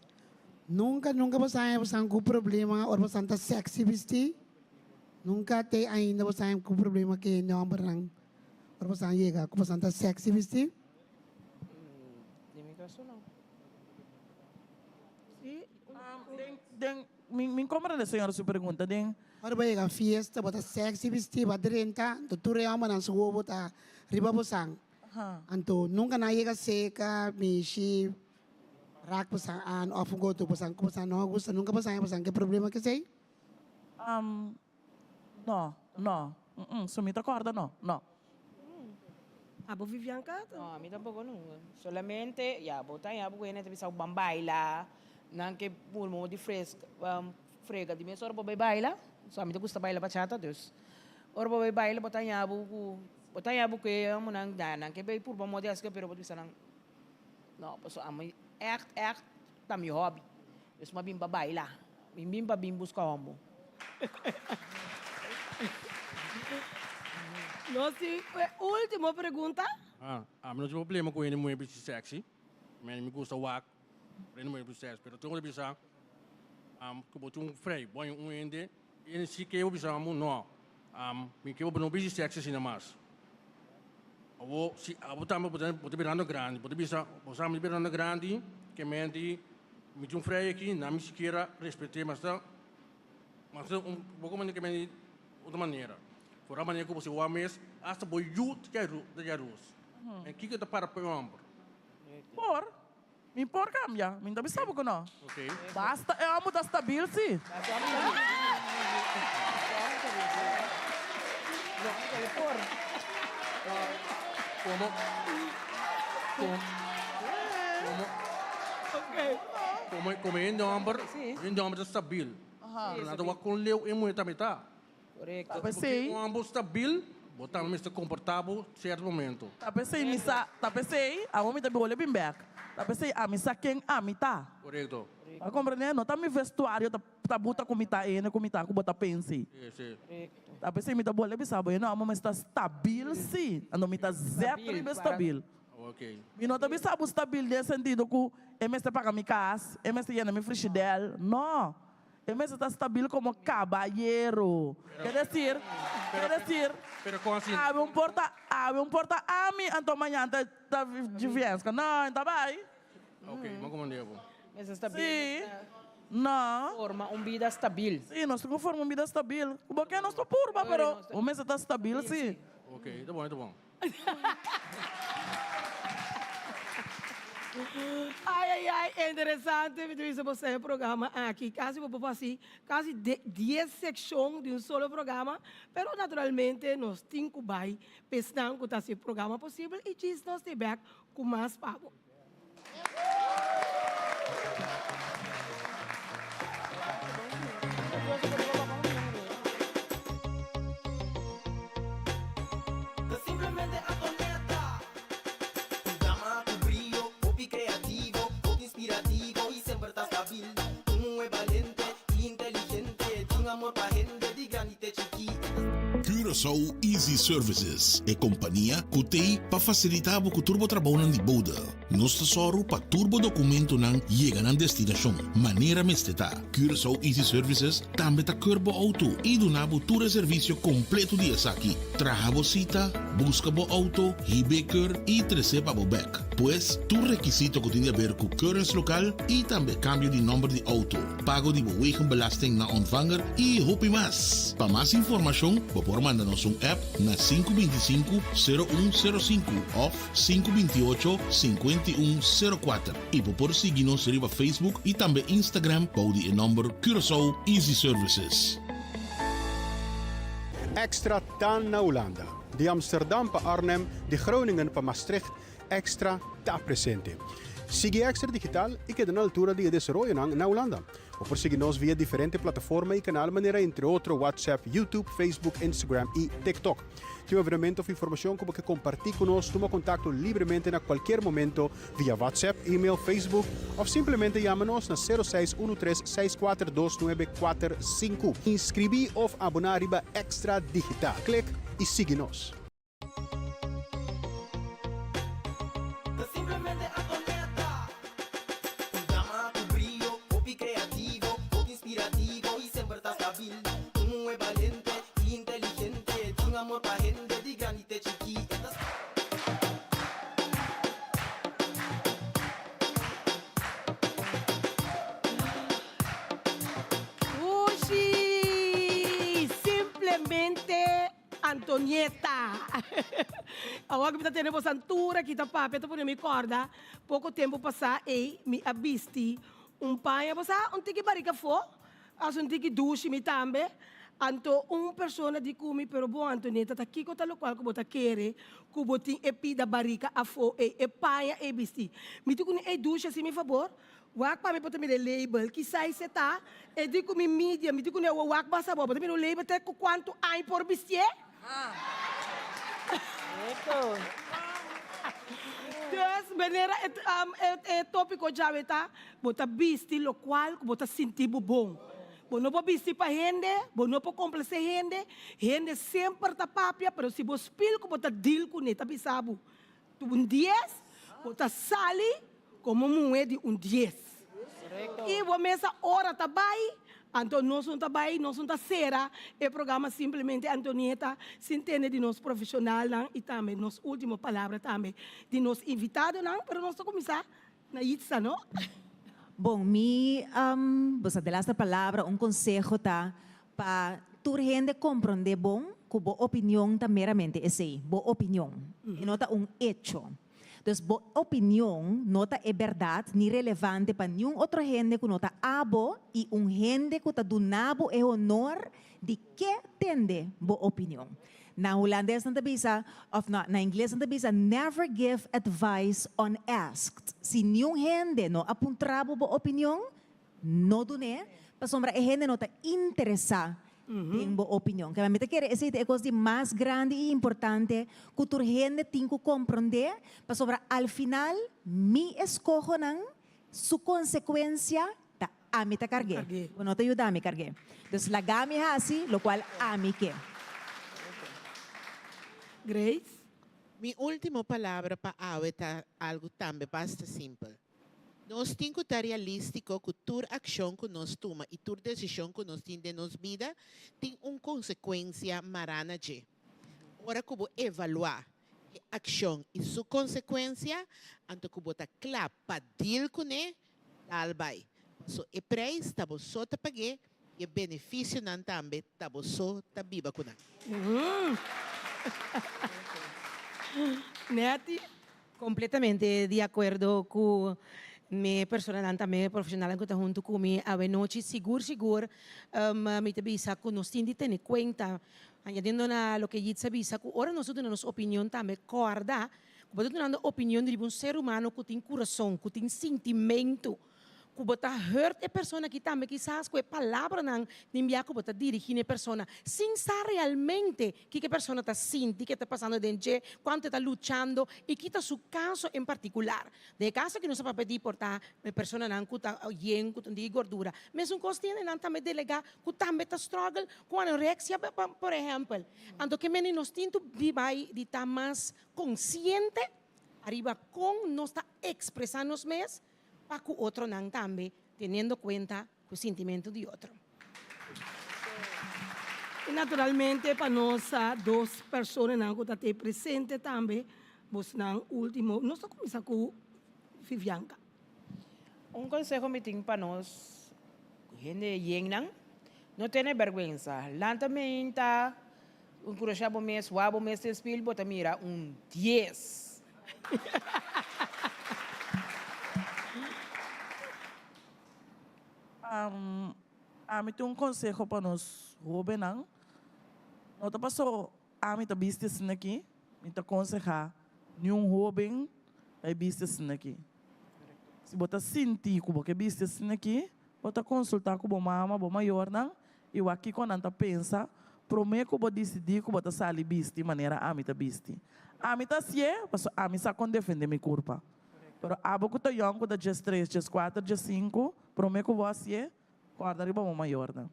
Nunca, nunca bosan haña bosan cu problema ora bosan ta sexy bisti? Nunca te ainda bosan haña cu problema cu hende hombernan ora bosan yega cu bosan ta sexy bisti? Den mi caso no. Si? Den, den, mi, mi comprende señora su pregunta. Den. Ora bo yega fiesta bo ta sexy bisti, bo a drenta, anto tur e hombernan su wowo ta riba bosan. Anto nunca nan a yega seca, mishi, rak bosan aan of un goto bosan cu bosan no a gusta. Nunca bosan haya bosan ke problema kesey? No, no. So mi ta corda no, no. Abo Vivianca? No, ami tampoco nunca. Solamente, ya, bo ta haya bo hende ta bisa bo ban baila, nan ke murmur di fresca, frega di mes ora bo bay baila, so ami ta gusta baila bachata, dus ora bo bay baila bo ta haya bo cu Bo ta yabu ku e homonan da nan ke bay purba moda esaki pero bo ta bisa nan no pasobra ami ègt ègt ta mi hòbi dus mi a bin pa baila mi bin pa bin buska homo. Nos tin e ultimo pregunta. Ami no tin problema ku hende muhé bisti sexy, mi gusta wak hende muhé bisti sexy pero tin ku ta bisa ku bo tin un frei bo haña un hende E si ke bo bisa amo no. Mi ke bo no bisti sexy asina mas. Abo si abo tambe bo ta bo ta birando grandi, bo ta bisa bo sa mi ta birando grandi ke menti mi tin un frei aki nan mi sikiera respet'é mas ta mas ta un poko manera ke menti otro manera. Foral manera ku bo si wak mes asta bo yu ta yarus. En kiko ta para pa e homber? Por. Mi por cambia, mi no ta bisa bo cu no. Basta e homber ta stabil si. Como como como como hende homber hende homber ta stabil pero nan ta wak con leu e muher tambe ta. Correcto. Ta pesey. Un homber stabil bo tambe mester comporta bo cierto momento. Ta pesey mi sa, ta pesey, awor mi ta bole bin bek. Ta pesey ami sa ken ami ta. Correcto. Bo a comprende? No ta mi vestuario ta ta buta cu mi ta e hende cu mi ta cu bo ta pensi. Si, si. Ta pesey mi ta bole bisa bo, e no amo mester stabil si, anto mi ta zet riba e stabil. Ok. Mi no ta bisa bo stabil den sentido cu e mester paga mi cas, e mester yena mi frishidel, no. E mester ta stabil komo kabayero. Ke desir, ke desir, awe un por ta awe un por ta ami, anto mañan ta ta Givienska. No, e ta bai. Ok, mi a komprende bo. Mester stabil, Si, mester no. forma un bida stabil. Si, nos tin ku forma un bida stabil. Ku bo ke nos ta purba, pero bo mester ta stabil si. Ok, ta bon, ta bon. Ai ai ai interesante mi ta bisa bo e programa aki casi bo por haci casi dies seccion di un solo programa pero naturalmente nos tin cu bay pa esnan cu ta haci e programa posibel y djis nos ta bek cu mas pa bo. Ta simplemente Antonetta. Un dama cu brio, hopi creativo, hopi inspirativo y semper ta stabil. Un muhe balente y inteligente, tin amor pa hende di grandi te chiki. E ta. Curaçao Easy Services, e kompania ku t'ei pa fasilitá bo ku tur bo trabounan di bouda. Nos ta sòru pa tur bo dokumentonan yega nan destinashon manera mester ta. Curaçao Easy Services tambe ta keur bo outo i duna bo tur e servisio kompleto di esaki, traha bo sita, buska bo outo, hib'é keur i tres'é pa bo bèk. Pues, tur rekisito ku tin di aber ku keuringslokaal i tambe kambio di nòmber di outo. pago di bo wegenbelasting na ontvanger y hopi mas. Pa mas informacion bo por manda. Manda nos un app na 525 0105 òf 528 5104. I bo por sigui nos riba Facebook i tambe Instagram bou di e nòmber Curaçao Easy Services. Extra ta na Hulanda. Di Amsterdam pa Arnhem, di Groningen pa Maastricht, Extra ta presente. Sigui Extra Digital i keda na altura di e desaroyonan na Hulanda. Bo por sigui nos via diferente plataforma i kanal manera entre otro WhatsApp, YouTube, Facebook, Instagram i TikTok. Tin un evenemento of informashon ku bo ke kompartí ku nos, tuma kontakto libremente na kualkier momento via WhatsApp, email, Facebook of simplemente yama nos na 0613 642945. Inskribí of aboná riba Extra Digital. Klik i sigui nos. Ta simplemente Antonetta. Un dama ku brio, hopi kreativo, hopi inspirativo i semper ta stabil. Un muhé balente i inteligente, tin amor pa hende di grandi te chikí. E ta. Ushi! Simplemente Antonieta. Awor ku mi ta tene boso antura ki ta papia ta pone mi kòrda poko tempu pasá ei mi a bisti un paña bo sa un tiki barika afó as un tiki dushi mi tambe anto un persona di ku mi pero bon Antonieta ta kiko ta lokual ku bo ta kere ku bo tin e pida barika afó ei e paña ei bisti mi tin ku ni ei dushi hasi mi fabor Wak pa mi por ta mira e label, ki size e ta, e di ku mi medium, mi di ku ne awor wak mas abou, bo ta mira un label te ku kuantu aña por bistié? Dus manera e e topiko djawe ta, bo ta bisti lokual ku bo ta sinti bo bon. Bo no por bisti pa hende, bo no por komplasé hende, hende semper ta papia, pero si bo spil ku bo ta deal kuné ta bisa bo, Un dies, bo ta sali komo muhé di un dies. I bo mesa ora ta bai, anto nos no ta bai, nos no ta sera e programa simplemente Antonieta sin tende di nos profeshonalnan i tambe nos ultimo palabra tambe di nos invitadonan, pero nos ta kuminsá na Yitza, no? Bon, mi, bo sa, de laster palabra, un konseho ta Pa tur hende komprondé bon ku bo opinion ta meramente esei, bo opinion. E no ta un echo. Dus bo opinion no ta e bèrdat ni relevante pa niun otro hende ku no ta abo i un hende ku ta duna bo e honor di ke tende bo opinion. Na hulandes nan ta bisa, òf no, na ingles nan ta bisa, never give advice unasked. Si niun hende no a puntra bo bo opinion, No dun'é, pasobra e hende no ta interesá den bo opinion. Kaba mi ta kere esei ta e kos di mas grandi i importante ku tur hende tin ku komprondé, pasobra al final mi eskohonan su konsekuensia ta ami ta karg'é. Bo no ta yuda mi karg'é. Dus laga mi hasi lokual ami ke. Grace? Mi último palabra pa awe ta algu tambe basta simpel. Nos tin ku ta realístiko ku tur akshon ku nos tuma i tur desishon ku nos tin den nos bida tin un konsekuensia mará na dje. Ora ku bo evaluá e akshon i su konsekuensia, anto ku bo ta kla pa deal kuné, dal bai. Paso e preis ta bo so ta pag'é i e benefisionan tambe ta bo so ta biba ku nan. Netty? Completamente di acuerdo cu mi personanan tambe profesionalnan cu ta hunto cu mi awe nochi. Sigur sigur mi ta bisa cu nos tin di tene cuenta, añadiendo na loke Yitz a bisa, cu ora nos ta duna nos opinion tambe corda cu bo ta dunando opinion riba un ser humano cu tin curason, cu tin sintimento. Ku bo ta hurt e persona aki tambe kisas ku e palabranan den bia ku bo ta dirigí na e persona sin sa realmente kiko e persona ta sinti, ke ta pasando den dje, kuantu e ta luchando i ki ta su kaso en partikular. Den e kaso aki nos ta papia di por ta e personanan ku ta yen, ku ta di gordura. Mesun kos tin hendenan tambe delegá ku tambe ta struggle ku anoreksia por ehèmpel. Anto ke mende nos tin tu di bai di ta mas konsiente ariba kon nos ta ekspresá nos mes pa ku otronan tambe, teniendo kuenta ku sintimentu di otro. I naturalmente pa nos dos personanan ku ta te presente tambe, bosnan ultimo, nos ta kuminsá ku Vivianca. Un konseho mi tin pa nos hende yennan, no tene bèrgwensa, lanta meinta. Enkurashá bo mes, wak bo mes den spil, bo ta mira un dies. Ami tin un konseho pa nos hóbennan. No ta paso ami ta bisti asina aki, mi ta konsehá niun hóben pa e bisti asina aki. Si bo ta sinti ku bo ke bisti asina aki, bo ta konsultá ku bo mama, bo mayornan i wak kiko nan ta pensa promé ku bo disidí ku bo ta sali bisti manera ami ta bisti. Ami ta hasié pasobra ami sa kon defendé mi kurpa. Pero abo ku ta yòn ku ta diestres, dieskuater, diesinku, promé ku bo hasié, kòrda riba bo mayornan.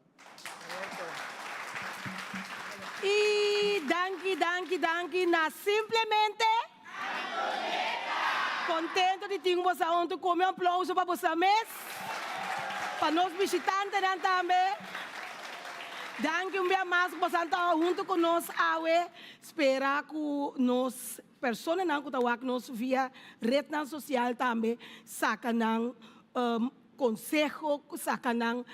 I danki, danki, danki na simplemente Contento di tin boso hunto cu mi. Un aplauso pa boso mes, pa nos bishitantenan tambe. Danki un bia mas cu boso ta hunto cu nos awe. Spera cu nos personanan cu ta wak nos via rednan social tambe saca nan conseho, saca nan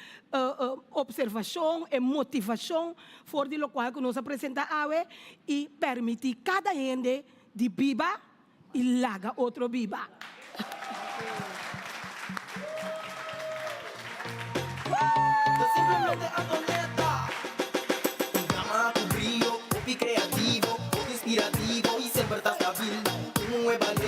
observacion e motivacion for di locual cu nos a presenta awe y permiti cada hende di biba y laga otro biba. Ta simplemente Antonetta. Un dama cu brio, hopi creativo, hopi inspirativo y semper ta stabil. Un muhe balente.